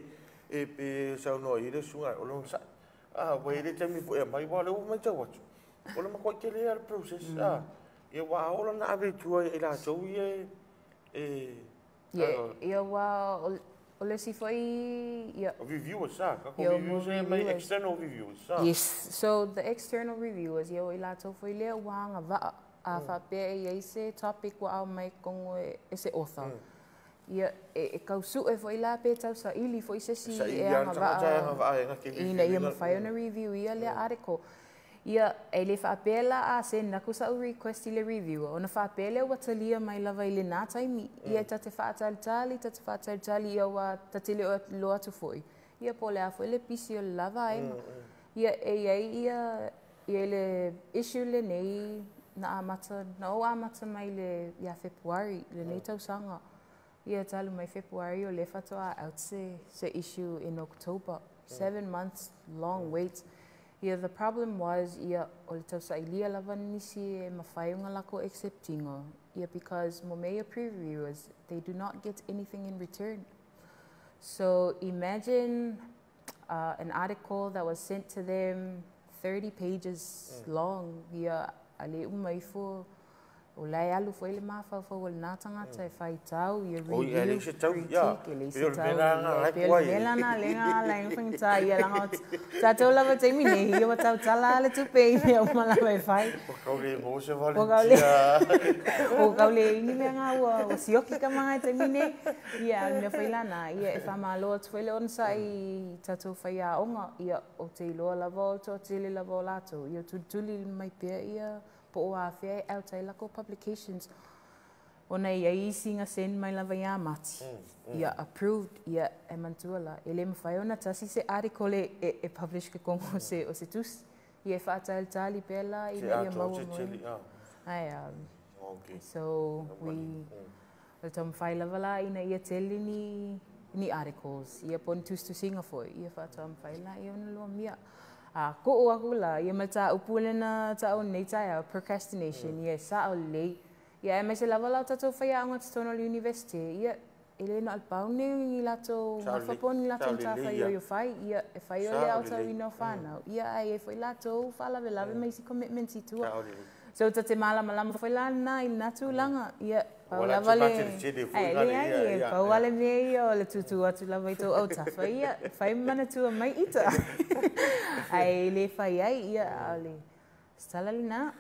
Speaker 1: e pe saunoa i ai le susuga o le onosai. Ah, ua i ai le taimi foi e aumai, aua o lea ua matau atu. O le matuai tele lava le process. Ah, ia ua ao la ona ave i tua i latou ia e
Speaker 2: Ia, ia ua o le isi foi ia
Speaker 1: reviewers, ah, tatou
Speaker 2: Ia,
Speaker 1: reviewers
Speaker 2: mo
Speaker 1: e mai
Speaker 2: reviewers.
Speaker 1: External reviewers. Ah.
Speaker 2: Yes, so the external reviewers, ia o i latou foi lea ua agavaa. A faapea e i ai se topic ua aumai totonu e se author. Ia, e kausue foi la pe tausaili foi se isi
Speaker 1: Saili
Speaker 2: e
Speaker 1: lava le tagata e
Speaker 2: agavaa
Speaker 1: agavaa e na te
Speaker 2: ina ia
Speaker 1: review ina.
Speaker 2: mafai ona review ia lea article. Ia, e le faapea la a send aku sa'u request i le reviewer, ona faapea lea ua talia mai lava i lenā taimi. Ia ta te faatalitali, ta te faatalitali ia ua ta te le o atu foi. Ia po o le a foi le pisi o le lava vaega. Ia e i ai ia, ia le issue lenei na amata, na ou amata mai le ia Fepuari, lenei tausaga. Ia talu mai Fepuari o lea faatoa out se issue in October. 7 months long wait. Ia the problem was ia o le tausailia lava nisi e mafai ona lakou accept ina. Ia because mo mea ia pre-reviewers, they do not get anything in return. So imagine an article that was sent to them 30 pages long. Ia ale uma ifo o lae alu foi le mafaufau o lenā tagata e faitau ia
Speaker 1: O ia, e
Speaker 2: review
Speaker 1: le se tau, ia.
Speaker 2: critique e le
Speaker 1: Pei
Speaker 2: se
Speaker 1: o le
Speaker 2: tau
Speaker 1: mea la
Speaker 2: ia
Speaker 1: lai
Speaker 2: pei o
Speaker 1: kuai.
Speaker 2: le mea lana lea ala ai ona faigata ia laga tatou lava taimi nei ia ua tautala le tupe i mea uma lava e fai.
Speaker 1: Ua kau le mo se
Speaker 2: Ua kau le
Speaker 1: valentia.
Speaker 2: Ua kau le ini mea ngā ua sioki ka maga i taimi nei. Ia, o le mea foi lana, ia e faamālo atu foi le onosai i tatou faiaoga, ia o te iloa lava o le toatele lava o latou, ia tulituli mai pea ia po o afea e out ai lakou publications. Ona i ai isi na send mai lava iā Mati. Ia approved, ia e manatua la, e le mafai ona tasi se article e publish ke kongo o se tusi. Ia e faatalitali pea la
Speaker 1: Se
Speaker 2: ina ia
Speaker 1: atoa
Speaker 2: maua
Speaker 1: te
Speaker 2: mai.
Speaker 1: tele, ah.
Speaker 2: Ai,
Speaker 1: Okay.
Speaker 2: so we o le taumafai lava la ina ia tele ni articles, ia po o ni tusitusiga foi, ia faataumafai la ia ona lua mia. A koo aku la, ia ma tāupu lena taʻu nei taeao, procrastination, ia e saʻo lelei. Ia e maise lava la o tatou faiaoga totonu o le university, ia e le na o le pau nei ni latou
Speaker 1: Sao
Speaker 2: gafa
Speaker 1: lelei.
Speaker 2: po o ni latou
Speaker 1: Sao lelei,
Speaker 2: matafaioi
Speaker 1: ia.
Speaker 2: o fai, ia e fai o le
Speaker 1: Sao lelei.
Speaker 2: aotauina o fanau. Ia ae i ai foi latou faalavelave ma isi commitments i tua.
Speaker 1: Sao lelei.
Speaker 2: So ta te malamalama foi la lena i lena tulaga, ia, pau
Speaker 1: Ua la
Speaker 2: lava le
Speaker 1: tele foi
Speaker 2: ae
Speaker 1: na le
Speaker 2: leai
Speaker 1: ia
Speaker 2: e
Speaker 1: ia
Speaker 2: pau
Speaker 1: ia.
Speaker 2: lava le mea ia o le tūtū atu lava i tou autafa, ia, fai ma manatua mai ita. Ae le fai ai, ia, a o le se tala lena.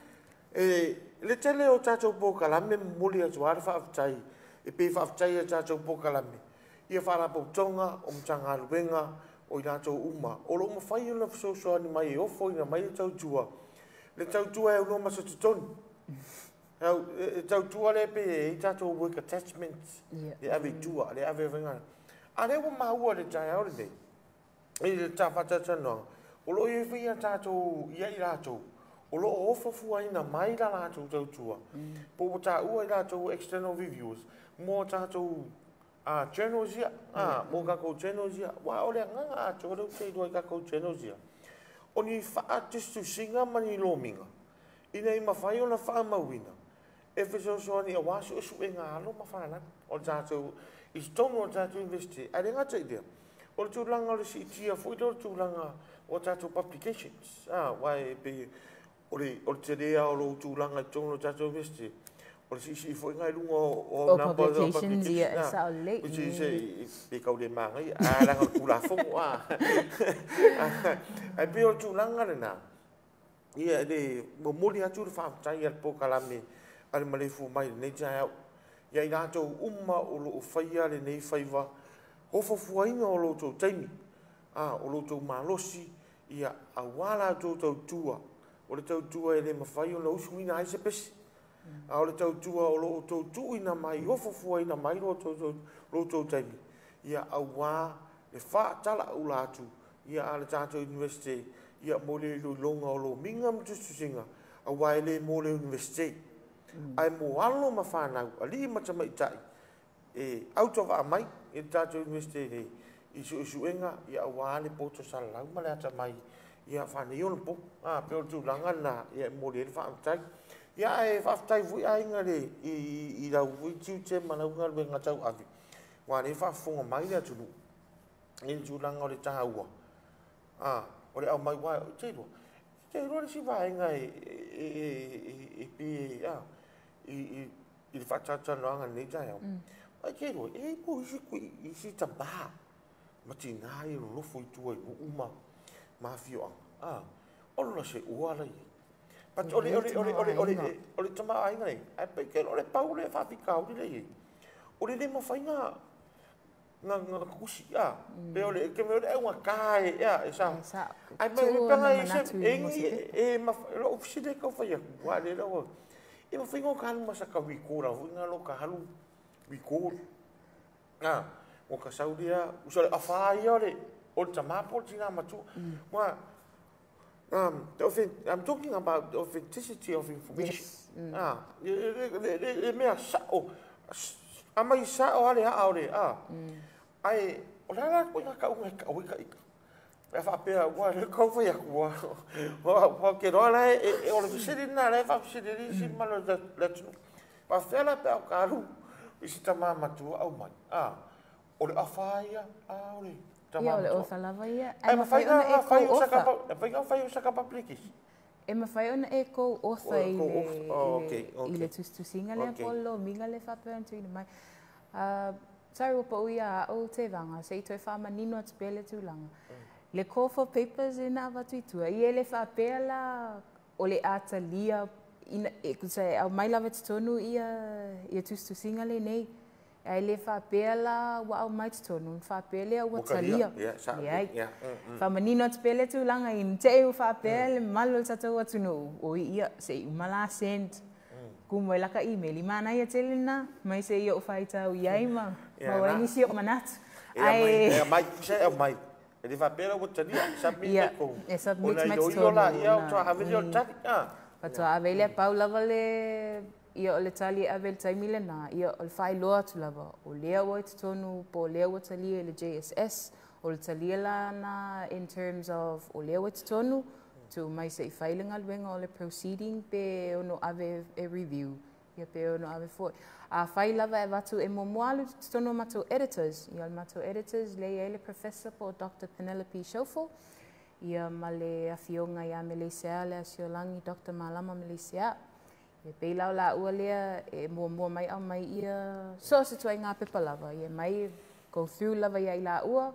Speaker 1: E le tele o tatou polokalame momoli atu lava le faafetai e pei e faafetai i a tatou polokalame ia faalapotopotoga o Matagaluega o i latou uma o lo o mafai ona fesoasoani mai e ofoina mai le tautua, le tautua e aunoa ma se totogi. E tautua lea pei e i ai tatou work attachments e ave i tua, le ave faiga. A lea ua maua i le taeao lenei i le ta faatalatalanoaga, o lo o i ai foi a tatou ia i latou o lo o ofo fuaina mai la latou tautua, po ua taua i latou external reviewers mo tatou journals ia, mo tatou journals ia. Aua o le agaga atoa lea ou te iloa i tatou journals ia, o ni faatusitusiga ma ni lomiga ina ia mafai ona faamauina e fesoasoani aua suesuega a alo ma fanau o le tatou i totonu o le tatou University. Ae le gata i lea, o le tulaga o le siitia foi lea o le tulaga o tatou publications, aua e pei o le tele lava o lou tulaga i totonu o le tatou University, o le siisii foi lena i luga o
Speaker 2: O
Speaker 1: numbers o
Speaker 2: publications, ia, e
Speaker 1: publications,
Speaker 2: sao lelei.
Speaker 1: Which is pe tau le magaia, a leaga o le Tulafono, ae pei o le tulaga lena, ia le momoli atu le faafetai a le polokalame a le maleifua mai i lenei taeao ia i latou uma o lo o faia lenei faiva ofofuaina o lo outou taimi, o lo outou malosi, ia aua la outou tautua. O le tautua e le mafai ona usuina ai se pese, a o le tautua o lo o outou tuuina mai, ofofuaina mai lo outou taimi, ia aua le faatalaula atu ia a le tatou University, ia mo le iloiloga o lomiga ma tusitusiga, aua e le mo le University, ae mo alo ma fanau, alii ma tamaitai e autovaa mai i le tatou University nei i suesuega, ia aua le poto salalau ma le atamai ia faaneionapo. Pei o le tulaga lena, ia e momoli ai le faafetai. Ia ae faafetai foi aiga le i lau foi tiute ma lau galuega tauave, aua o lea e faafofoga mai le atunuu i le tulaga o le taua o le aumai, aua ou te iloa le isi vaega e pei i le faatalatalanoaga i lenei taeao. Ae te iloa, e i ai po isi tama ma tina ia nonofo i tua i nuu ma afioaga. O lona seua la i ai. But o le tamaoaiga nei, ae pei te iloa o le pau lea faafitauli lea i ai. O le le mafai na tusi, pe o le te mea o le augata e sa. Ae mai le pega e se e lou fesili e tau fai atu, aua lea ua e mafai ona ka alu ma saka record foi na lo ka alu record. O ka sau lea, usa le afa ia o le tama po o le tina matua. Aua I'm talking about the authenticity of information. Le mea sao, a mai sao ale a o le Ai, o le ala koe ngā kaunga e kau e ka ika. Mea faapea, ua le kau fai aku, ua ke roa la e o le fesili nā le faafesili li si malo le atunuu. Faafea la pe au ka alu i si tama matua au mai. O le afa ia, o le tama
Speaker 2: Ia, o le
Speaker 1: matua.
Speaker 2: ofa lava ia.
Speaker 1: Ai,
Speaker 2: Ai,
Speaker 1: mafai
Speaker 2: mafai ona
Speaker 1: na
Speaker 2: e
Speaker 1: fai o
Speaker 2: co-author.
Speaker 1: saka mafai na fai o saka publication.
Speaker 2: E mafai ona e co-author
Speaker 1: O, co-author. Oh, okay,
Speaker 2: i
Speaker 1: okay.
Speaker 2: le tusitusiga lea
Speaker 1: Okay.
Speaker 2: po o le lomiga le faapea ona tuuina mai. Sorry, ua pau ia au te vanga, se i toe whaamanino atu pea le tulaga. Le call for papers e na avatu i tua. Ia le faapea la o le atalia, ina, e, kusa e au mai lava totonu ia tusitusiga lenei. Ai le faapea la ua au mai totonu, faapea lea ua
Speaker 1: Ua talia.
Speaker 2: talia.
Speaker 1: Ia, sa-
Speaker 2: Leai.
Speaker 1: ia,
Speaker 2: Whaamanino atu pea le tulaga i te u faapea le mamalu o le tatou atunuu. O i ia, se i uma la send. Ku mai laka email, i mana ia tele na, mai se ia o whaitau i ai ma,
Speaker 1: Ia,
Speaker 2: ma wai
Speaker 1: na.
Speaker 2: nisi o manatu.
Speaker 1: E a mai,
Speaker 2: Ai,
Speaker 1: e a mai, se a mai. E le faapea la ua talia, submit
Speaker 2: Ia,
Speaker 1: mai kou.
Speaker 2: e submit
Speaker 1: Ona
Speaker 2: mai
Speaker 1: iloilo
Speaker 2: totonu,
Speaker 1: la, ia, o
Speaker 2: na.
Speaker 1: toa ave lea o le tali.
Speaker 2: Faatoa ave lea pau lava le, ia o le tali e ave i le taimi lena, ia o le whailoa atu lava. O lea ua i totonu, po o lea ua talia i le JSS, o le talia la na in terms of o lea ua i totonu, tu mai se i whai le galuega o le proceeding pe ono ave e review, ia pe ono ave foi. A whai lava e avatu e muamua alu totonu o matou editors, ia o le matou editors le ia le professor po o Dr. Penelope Schauffele, ia ma le afioga ia Meleisea le Asiolangi Dr. Malama Meleisea. E pei la o laua lea e muamua mai aumai ia so o se ituaiga pepa lava, ia mai go through lava iā i laua.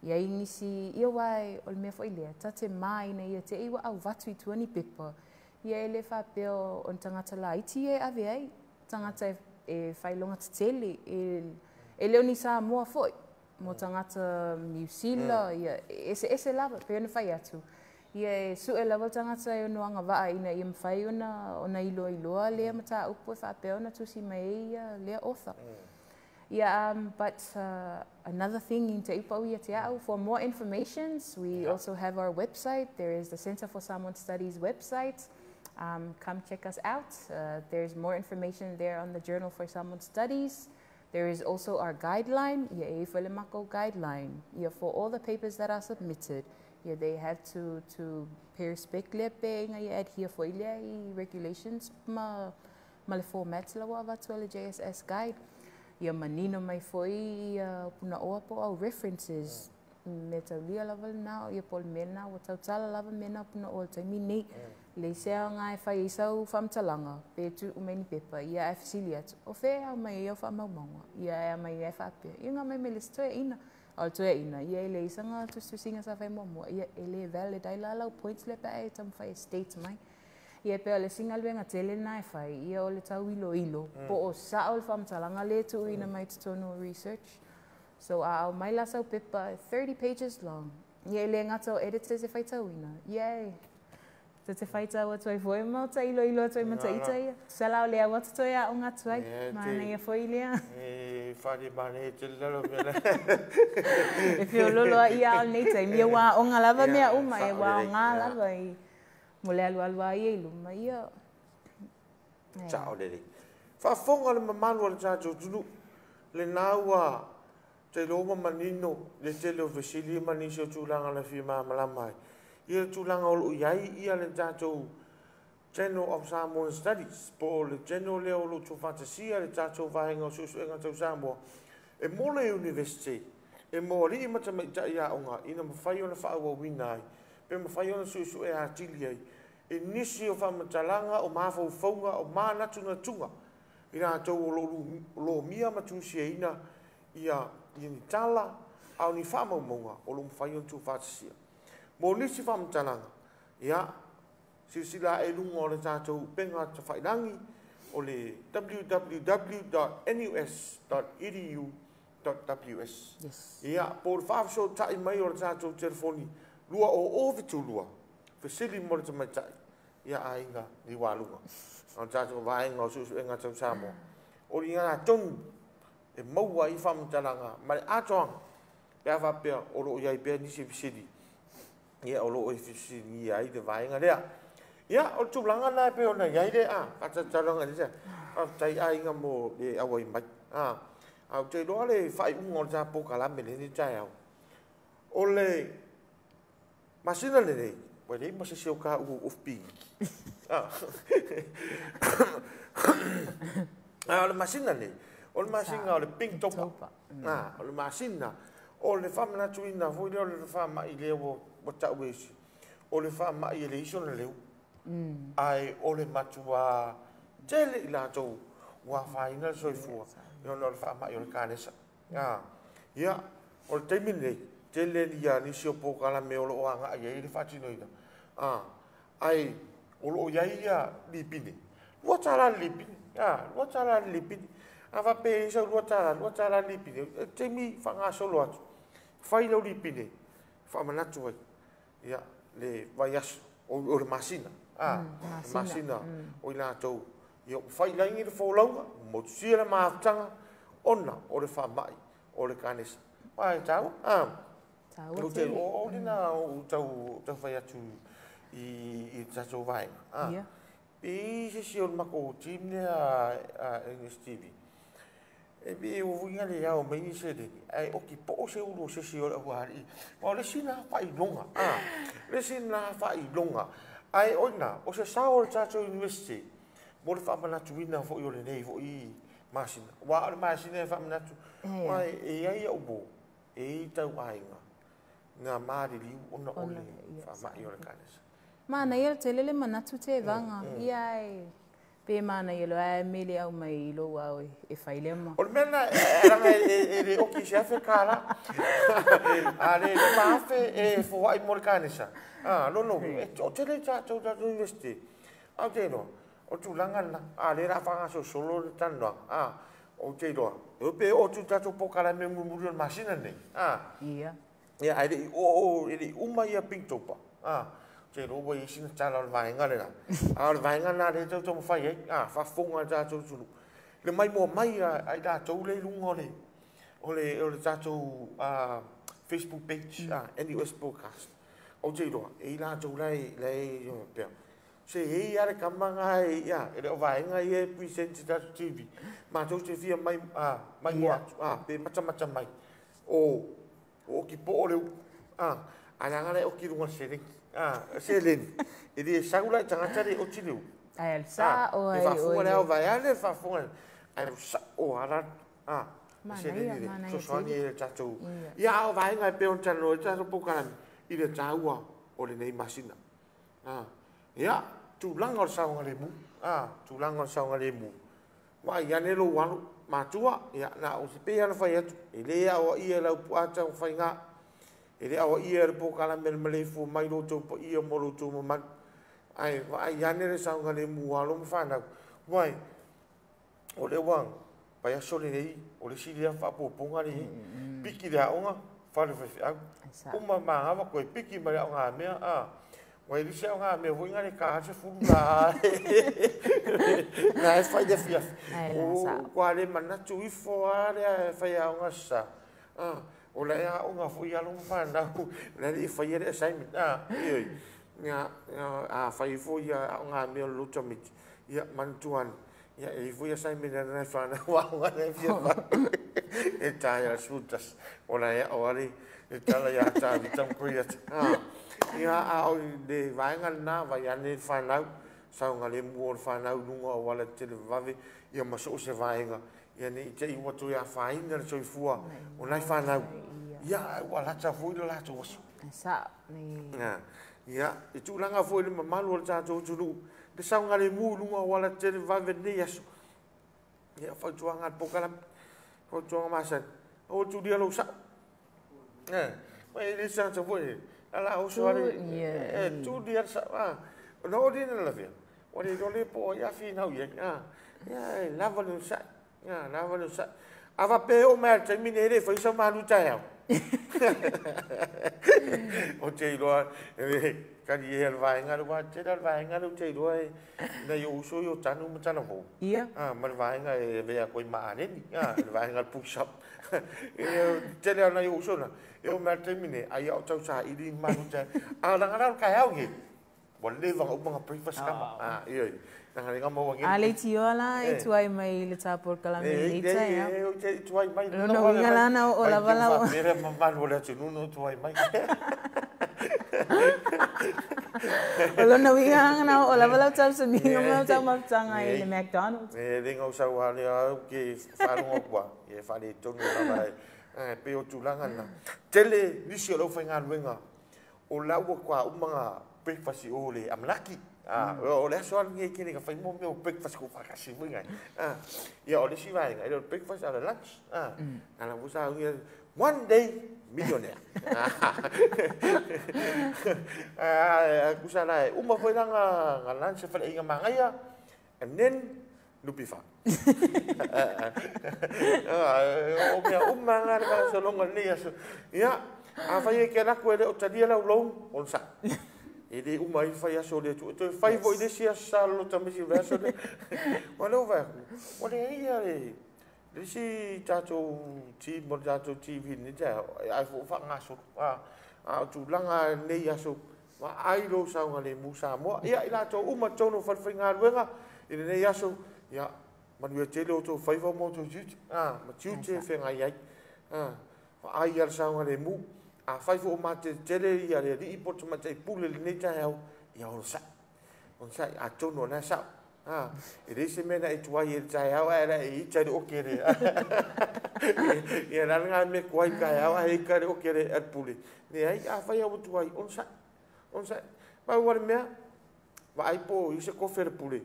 Speaker 2: I ai nisi, ia aua o le mea foi lea, ta te ma ina ia te i ua avatu i tua ni pepa, ia e le faapea o ni tagata laiti ia e ave ai, tagata e faailoga tetele, e le o ni Samoa foi, mo tagata Niu Sila, ia e eseese lava, pei ona fai atu, ia e sue lava le tagata e ono agavaa ina ia mafai ona iloiloa lea mataupu e faapea ona tusi mai ai ia lea author. Yeah, but another thing in Te Upau ia te au, for more informations, we also have our website. There is the Center for Samoan Studies website. Come check us out. There's more information there on the Journal for Samoan Studies. There is also our guideline, ia e i le makou guideline, ia for all the papers that are submitted. Yeah, they have to pay respect lea pe inga ia adhere foi lea i regulations ma le format la ua avatu e le JSS guide. Ia manino mai foi ia punaoa po au references me taulia lava lena ia po o le mea lena ua tautala lava mea na punaoa i le taimi nei. Leai se aoga e fai ai sau faamatalaga pe tuu mai ni pepa ia ae fesili atu o fea e aumai ai au faamaumauga ia e aumai ai faapea ia ga mai mai le isi toeaina a o le toeaina ia e leai saga tusitusiga sa fai muamua ia e le valid ai la lau points lea pe a e taumafai e state mai. Ia pei o le isi galuega tele lena e fai ia o le tauiloilo po o sao le faamatalaga lea e tuuina mai totonu o research. So a aumai la sau pepa 30 pages long, ia e le gata o editors e faitauina, ia e ta te faitau atu ai foi ma o tailoilo atu ai ma taita ia. Tusa la o lea ua totoe aoga atu ai, manaia foi lea.
Speaker 1: E whare mane e te lalo mea la.
Speaker 2: E feololo ai ia o lenei taimi, ia ua aoga lava mea uma, ia ua aoga lava i mo le alualu a ia i luma, ia.
Speaker 1: Sao lelei. Faafofoga le mamalu o le tatou atunuu, lena ua tailoa ma manino le tele o fesili ma nisi o tulaga na fia malamalama ai. Ia le tulaga o lo o i ai ia le tatou Journal of Samoan Studies, po o le journal lea o lo o tuufaatasia le tatou vaega o suesuega tau Samoa, e mo le Iunivesite, e mo alii ma tamaitai aoga ina mafai ona faaauauina ai, pe mafai ona suesue atili ai i nisi o faamatalaga, o mafaufauga, o manatunatuga i latou o lo o lomia ma tusiaina ia ni tala a o ni faamaumauga o lo o mafai ona tuufaatasia. Mo nisi faamatalaga, ia, silasila ae i luga o le tatou upega tafailagi o le www.nus.edu.ws. Ia, po o le faafesootai mai o le tatou telefoni 2072, fesili mo le tamaitai, ia aiga Niualuga, o le tatou vaega o suesuega tau Samoa. O le iga tonu e maua ai faamatalaga ma le atoaga pe a faapea o lo o i ai pea nisi fesili, ia o lo o e fesiligia ai le vaega lea. Ia, o le tulaga lena e pei ona i ai le faatalatalanoaga i le faafetai aiga mo le auai mai. A ou te iloa le faaiuga o le ta polokalame lenei taeao, o le masina lenei, ua leai ma se isi o taua off pigiki. A o le masina lenei, o le masina o le Pinktober. O le masina o le faamanatuina foi lea o le faamai lea ua tau e isi, o le faamai e leai sona leu, ae o le matua tele i latou ua afaina le soifua ona o le faamai o le kanesa. Ia, o le taimi lenei, tele ia nisi o polokalame o lo o agai ai le faatinoina, ae o lo o i ai ia lipine, $2 le lipine, $2 le lipine. A faapea e i ai sau $2, $2 le lipine, e taimi faagasolo atu, fai lau lipine, faamanatu ai, ia, le vaiaso, o le masina, le masina o i latou, ia, fai laigi le folauga, motusia le mafutaga, ona o le faamai o le kanesa. Ai, tāua,
Speaker 2: Tāua tele.
Speaker 1: O lena o tau fai atu i tatou vaega. Pe i se isi o le makou team lea a NSTV, e pe ua vuiga le ao mai ni seleni, ae oki po o se ulu o se isi o le aualii. Ma o le isi na faailoga, le isi na faailoga. Ae oina, o se sao o le tatou university, mo le faamanatuina foi o lenei foi masina. Ua o le masina e faamanatu, ua e ai au mo, e i tau aiga, ngā maririu ona o le faamai o le kanesa.
Speaker 2: Manaia le tele le manatu te vaega. Ia e Pe manaia loa ae mele au mai i lou ao e fai lea ma.
Speaker 1: O le mea lena, leaga e le oki i se $1,000. A le $5,000 e foai mo le kanesa. A, lona uiga, e toatele tatou i tatou University. Ae ou te iloa, o tulaga lena, a lea o le a faagasolosolo le talanoaga, a, ou te iloa, e pe oo atu i le tatou polokalame mulimuli o le masina lenei, a.
Speaker 2: Ia.
Speaker 1: Ia, ae le i oo, e le i uma ia Pinktober, a, ou te iloa ua i ai sina tala o le vaega lena, a o le vaega lena lea e tau taumafai ai, a, faafofoga le tatou atunuu, le maimoa mai a i latou lea i luga o le, o le, o le tatou Facebook page, a, NUS Broadcast, ou te iloa, e i latou la e, la e faapea, se e i ai lava le tama na e, ia, e le o vaega ia e present i tatou TV, matou te fia mai, a, maimoa atu, a, pe matamata mai, o, Ua oti poo le upu, a, ae leaga la e oti i luga o le seleni, a, seleni, e le sau la i tagata le oti le upu.
Speaker 2: Ae alu sao ai
Speaker 1: oe. E faafofoga le ao vaeane le faafofoga, ae alu sao lava la, a, le seleni le fesoasoani ai i le tatou. Ia, a o vaega e pei ona talanoa ai le tatou polokalame i le taua o lenei masina. A, ia, tulaga o le saogalemu, a, tulaga o le saogalemu. Vaai ane lou alo, matua, ia, na o se pei lava ona fai atu, e le aoaia e lau puaa taumafaiga, e le aoaia e le polokalame a le maleifua mai lo outou paia ma lo outou mamalu, ae vaai ane le saogalemu o alo ma fanau, uai, o lea ua vaiaso lenei, o le isi lea faaopoopoga lea i ai, piki le aoga, fale o faifeau, uma manava toe piki ma le aogamea, a. Ua i ai se aogamea foi na le ta 10 la na e fai le afiafi. Ua le manatu ifo lava lea faiaoga sa. O la e aoga foi alo ma fanau, la e le i faia le assignment. Ioe, a fai foi aogamea o le loto tamaiti, ia manatua ane, ia e i ai foi assignment a nai fanau aoga la e fia fai. E ta ia le 11, o la e ao lava le tala ia Tavita ma Koiata. Ia, a o le vaega lena, vaai ane le fanau, saogalemu o le fanau i luga o auala televavave, ia ma so o se vaega, ia ne i te i ua toe afaina le soifua o nai fanau, ia, ae ua lata foi le latou aso. Ia, i tulaga foi i le mamalu o le tatou atunuu, le saogalemu i luga o auala televavave i lenei aso. Ia, fautuaga a le polokalame, fautuaga masani, aua le tulia lou sao. E le se tagata foi, ala oso ale, e tulia le sao. Ona oo lea ina lavea, ua le iloa lea po o ai a finau i ai. Ia, e lava le onosai, lava le onosai. A faapea e oo mai lava i le taimi lenei e le faia sau malu taeao, ou te iloa e tali ea le vaega lea, aua e tele lava le vaega lea ou te iloa e nai ou uso ia o Tanu ma Talavou, ma le vaega e avea atu ai ma Aleni, le vaega o le push up. E tele lava nai ou uso na, e oo mai lava i le taimi lenei, ai lava o tausaili ni malu taeao. A o leaga la o le taeao lenei, ua leva ona uma ona breakfast kama. Ioe, leaga lea na maua nei.
Speaker 2: A leitioa la e tuai mai i le ta polokalame i lenei taeao.
Speaker 1: E ou te tuai mai.
Speaker 2: Lona uiga la na oo lava lau.
Speaker 1: Ai, faapea le mamalu o le atunuu na tuai mai.
Speaker 2: O lona uiga na oo lava lau tausamiga ma lau taumafataga i le McDonald's.
Speaker 1: E le gausau lava lea au ke faalogo atu lava, e faaletonu lava e pei o tulaga na. Tele nisi o le aufaigaluega o la ua toa uma na breakfast i o le Amanaki. O le aso lava lenei e tele na fai mo mea o breakfast ko faatasi foi nai. Ia o le isi vaega, e le o le breakfast a o le lunch. Na la foi sa uia one day millionaire. Tusa la e uma foi la na lunch e faleaiga manaia and then NPF. O mea uma lava le faagasologa o lenei aso. Ia, afai e te alu atu e le o talia lau loan, onosai. E le uma ai le fai aso o le Atua. E toe fai foi le isi aso sa lolota mai isi vaiaso lea. Aua o lea ua vaai atu, ua leai lava le isi tatou team o le tatou TV i lenei taeao, ae foi ua faagasolo. A o tulaga i lenei aso, vaai lou saogalemu Samoa. Ia, i latou uma i totonu o falefaigaluega i lenei aso, ia, manuia tele outou faiva ma outou tiute, ma tiute e feagai ai. Vaai lava le saogalemu. Afai foi o mateletele le alii po o le tamaitai pule i lenei taeao, ia onosai. Onosai, atonu o lena e sao. E leai se mea na e tuai ai i le taeao ae la e ita i le oki a le Ia o le a lena mea e tuai i le taeao ae ita i le oki a le pule. Leai, afai lava ua tuai, onosai, onosai. Pau lava le mea, vaai po o i ai se kofi a le pule.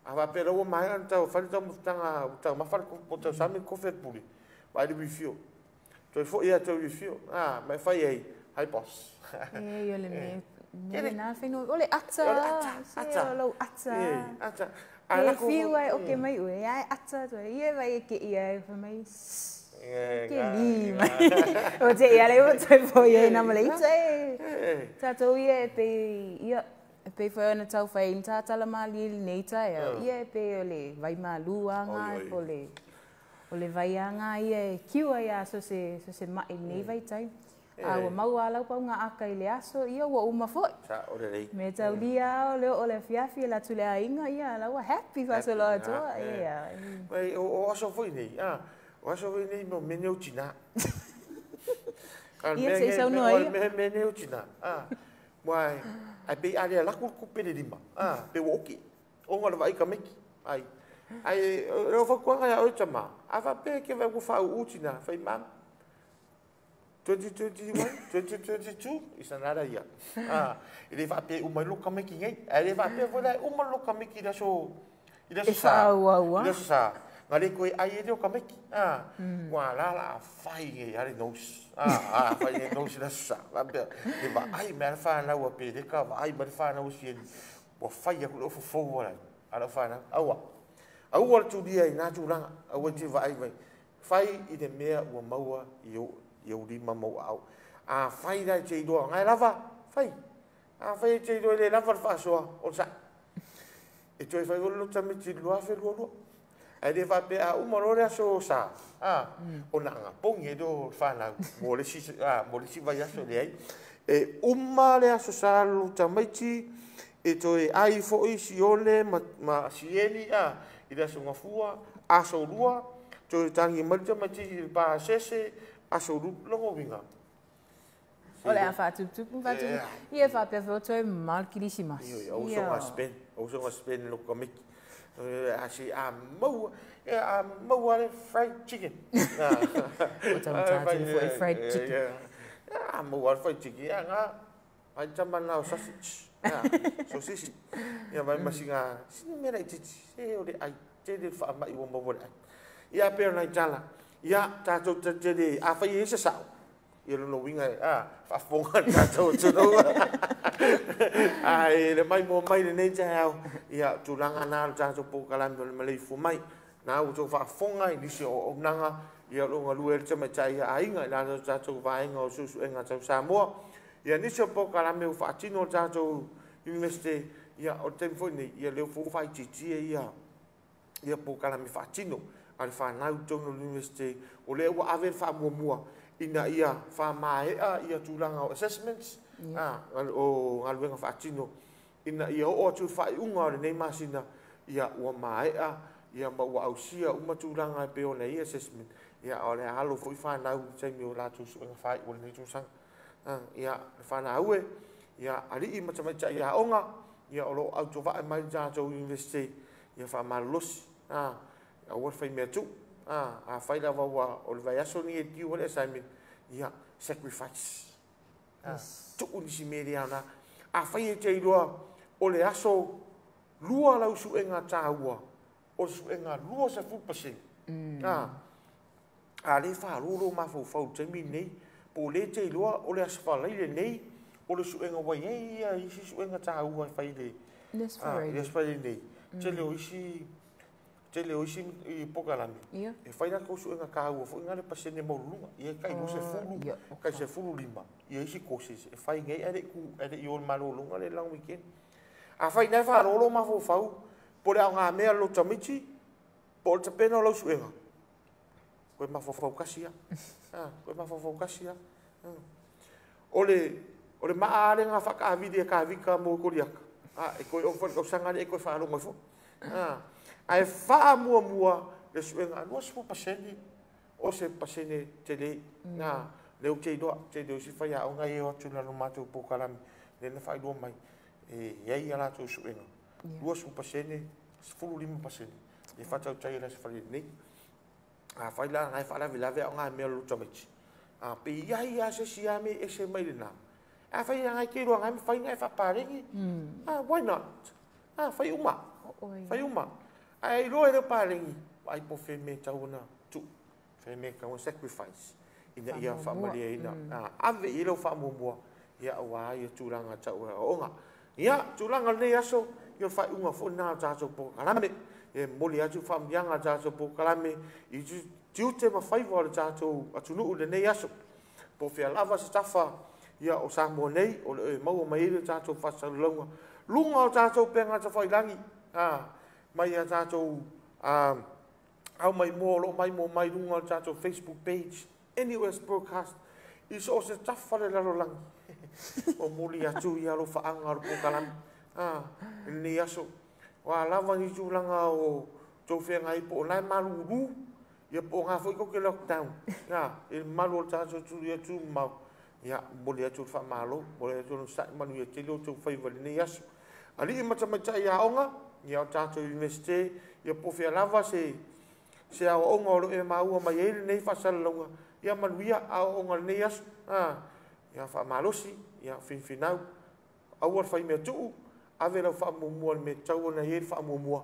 Speaker 1: A faapea la ua maea ona tau fai le taumafataga ua taumafa le ua tausami le kofi a le pule, vaai le refill. Toe foi lava toe refill. A, ma e fai ai, hi boss.
Speaker 2: E, o le mea lena faigofie. O le ata.
Speaker 1: O le ata, ata.
Speaker 2: O lou ata.
Speaker 1: E, ata.
Speaker 2: E fiu ai oke mai ue, ai ata toe. Ia vai e ke ia e fai mai. Ke li mai. O te ia le o toe foi e na male ita e. Tātou ia e pe ia e pei foi ona tau fai ina tātala malie i lenei taeao. Ia e pei o le vai malū a ngā po le o le vai a ngā ia e kiu ai a so se so se ma'i lenei vaitaimi. A ua maua a lau pauga aka i le aso, ia ua uma foi.
Speaker 1: Sa'o lelei.
Speaker 2: Me taulia a o le oo o le afiafi e alu atu i le aiga, ia la ua happy faasoloatoa, ia.
Speaker 1: O aso foi nei, a, o aso foi nei mo mea nei o tinā.
Speaker 2: Ia, se i saunoa ia.
Speaker 1: O le mea nei o tinā, a, aua e pei a le alu atu le tupe i le lima, a, pei ua oki, ona o le vaai tamaiti, ai. Ae o lau fautuaga ia oe tama, a faapea e te vaai ua faauu tinā, fai mama, 2021, 2022, is another year. Ah, e le faapea e uma ai lou tamaiti nei. Ae le faapea foi la e uma lou tamaiti i le aso i le aso
Speaker 2: E
Speaker 1: sa.
Speaker 2: faaauau
Speaker 1: I le
Speaker 2: a.
Speaker 1: aso sa. Na le toe ai ai lea o tamaiti. Ah, ua la la a fai nei a le nose. Ah, a fai nei nose i le aso sa. Faapea, e vaai mai a le fanau a Peleka, vaai mai le fanau a Sieni. Ua fai atu le fofou a a lau fanau. Aua. Aua le tulia i nā tulaga. Aua te vaai mai. Fai i le mea ua maua i ou lima ma ou aao. Afai la e te iloa o na e lava, fai. Afai e te iloa e le lava le faasoa, onosai. E toe fai foi le loto tamaiti i le 2022. Ae le faapea a uma loa le aso sa, a, ona agapogi ai lea o le fanau mo le isi, a, mo le isi vaiaso, leai. E uma le aso sa le loto tamaiti, e toe ai foi Sione ma, ma Sieni, a, i le aso Gafua, aso Lua, toe tagi mai le tamaitiiti i le pasese, aso Lua, lona uiga.
Speaker 2: O le a faatuputupu ma faatuputupu. Ia e faapea foi o toe mamao le Kerisimasi.
Speaker 1: Ioe, aua soga spend, aua soga spend i lou tamaiti. A se a maua, a maua le fried chicken.
Speaker 2: Ua taugata tele foi le fried chicken.
Speaker 1: A maua le fried chicken, ia na, ai tama na o sausage. Sosisi. Ia vai ma sina, sina mea laitiiti, se o le ai tele le faamai ua maua le ai. Ia pei o nai tala, ia tatou tele, afai e i ai se sao, ia lona uiga a faafofoga le tatou atunuu. Ae le maimoa mai lenei taeao, ia tulaga na o le tatou polokalame o le maleifua mai. Na ua outou faafofoga i nisi o auaunaga ia o lo o galue ai le tamaitai aiga i lalo o le tatou vaega o suesuega tau Samoa. Ia nisi o polokalame ua faatino e le tatou Iunivesite, ia o le taimi foi lenei, ia lea foi ua faaitiitia ia ia polokalame faatino a le fanau i totonu o le Iunivesite, o lea ua ave le faamuamua ina ia faamaea ia tulaga o assessments, o galuega faatino ina ia oo atu i le faaiuga o lenei masina, ia ua maea ia ma ua ausia uma tulaga e pei ona i ai assessment, ia o le a alo foi fanau i le taimi o latou suega faaiu o lenei tausaga. Ia, le fanau e, ia alii ma tamaitai aoga, ia o lo o autovaa mai le tatou Iunivesite, ia faamalolosi, aua le fai mea tuu. Afai lava ua o le vaiaso lenei e due ai le assignment, ia sacrifice. Tuu nisi mea le aoga. Afai e te iloa o le aso lua lau suega taua, o le suega 20%. A lea e faalu lou mafaufau i le taimi lenei, po o lea e te iloa o le aso Faraile lenei, o le suega ua i ai ia isi suega taua e fai i le
Speaker 2: Le aso Faraile.
Speaker 1: Le aso Faraile lenei. Tele o isi tele o isi i polokalame, e fai latou suega taua foi na le pasene maualuluga. Ia e tai 20, tai 15, ia isi courses e fai nei ae le i tu, ae le i o i le malologa le long weekend. Afai na e faalo lou mafaufau, po o le aogamea a lou tamaiti, po o le tapena o lau suega, koe mafaufau tasi lava. Koe mafaufau tasi lava. O le o le maa lava lena faataavili e Tavita mo Koliata, e toe oo foi i le tausaga lea e toe faalogo ai foi. Ae faamuamua le suega 20% o se pasene tele. Lea ou te iloa, tele o isi faiaoga ia e o atu i lalo o matou polokalame, lea na faailoa mai, e i ai a latou suega, 20%, 15% e faatautai i le Aso Faraile nei. Afai la na e faalavelave aogamea o lou tamaiti, pe i ai lava se isi lava mea e ese mai lena, afai lava e te iloa na e mafai ona e faapaleni, why not? Fai uma. Fai uma. Ae iloa e le paleni, vaai po o fea mea e tatau ona tuu, fea mea e tatau ona sacrifice ina ia faamalieina. Ave i ai lau faamuamua, ia aua ia tulaga tau aoaoga. Ia, tulaga o lenei aso, ia o le faaiuga foi lena o le tatou polokalame. E momoli atu faamanuiaga a le tatou polokalame i tiute ma faiva o le tatou atunuu i lenei aso. Po o fea lava se tafa ia o Samoa nei, o lo o e maua mai ai le tatou faasalalauga, luga o tatou upega tafailagi, mai a tatou aumaimoa o lo o maimoa mai luga o le tatou Facebook page, NUS Broadcast, i so o se tafa o le lalolagi, momoli atu ia alofaaga o le polokalame i lenei aso. O a lava ni tulaga o tou feagai po o la e malulu, ia po o na foi tou te lockdown, i le mamalu o le tatou atunuu mamao, ia, momoli atu le faamalo, momoli atu le onosai, manuia tele outou faiva i lenei aso. Alii ma tamaitai aoga, ia o tatou Iunivesite, ia po o fea lava se aoaoga o lo o e maua mai ai lenei faasalalauga, ia manuia aoaoga i lenei aso. Ia faamalosi, ia finfinau, aua le fai mea tuu, ave lau faamuamua i le mea e tatau ona i ai le faamuamua,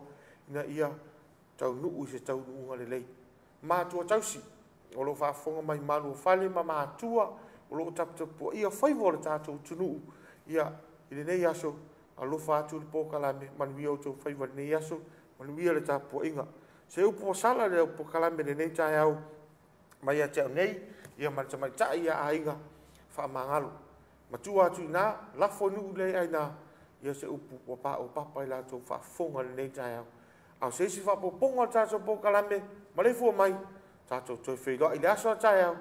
Speaker 1: ina ia taunuu i se taunuuga lelei. Matua tausi, o lo o faafofoga mai malu o fale ma matua, o lo o taputapuaia faiva o le tatou atunuu, ia, i lenei aso, alofa atu le polokalame, manuia outou faiva i lenei aso, manuia le tapuaiga. Se upu ua sala le polokalame i lenei taeao mai ia te au nei, ia ma le tamaitai ia aiga faamagalo. Matua atu i ina, lafo i nuu le aina, ia se upu ua paopapa i latou faafofoga i lenei taeao. A o se isi faaopoopoga o le tatou polokalame, maleifua mai, tatou toe feiloai i le aso a taeao,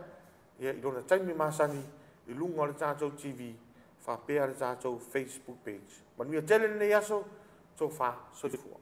Speaker 1: ia i lona taimi masani, i luga o le tatou TV, faapea le tatou Facebook page. Manuia tele lenei aso, tofa soifua.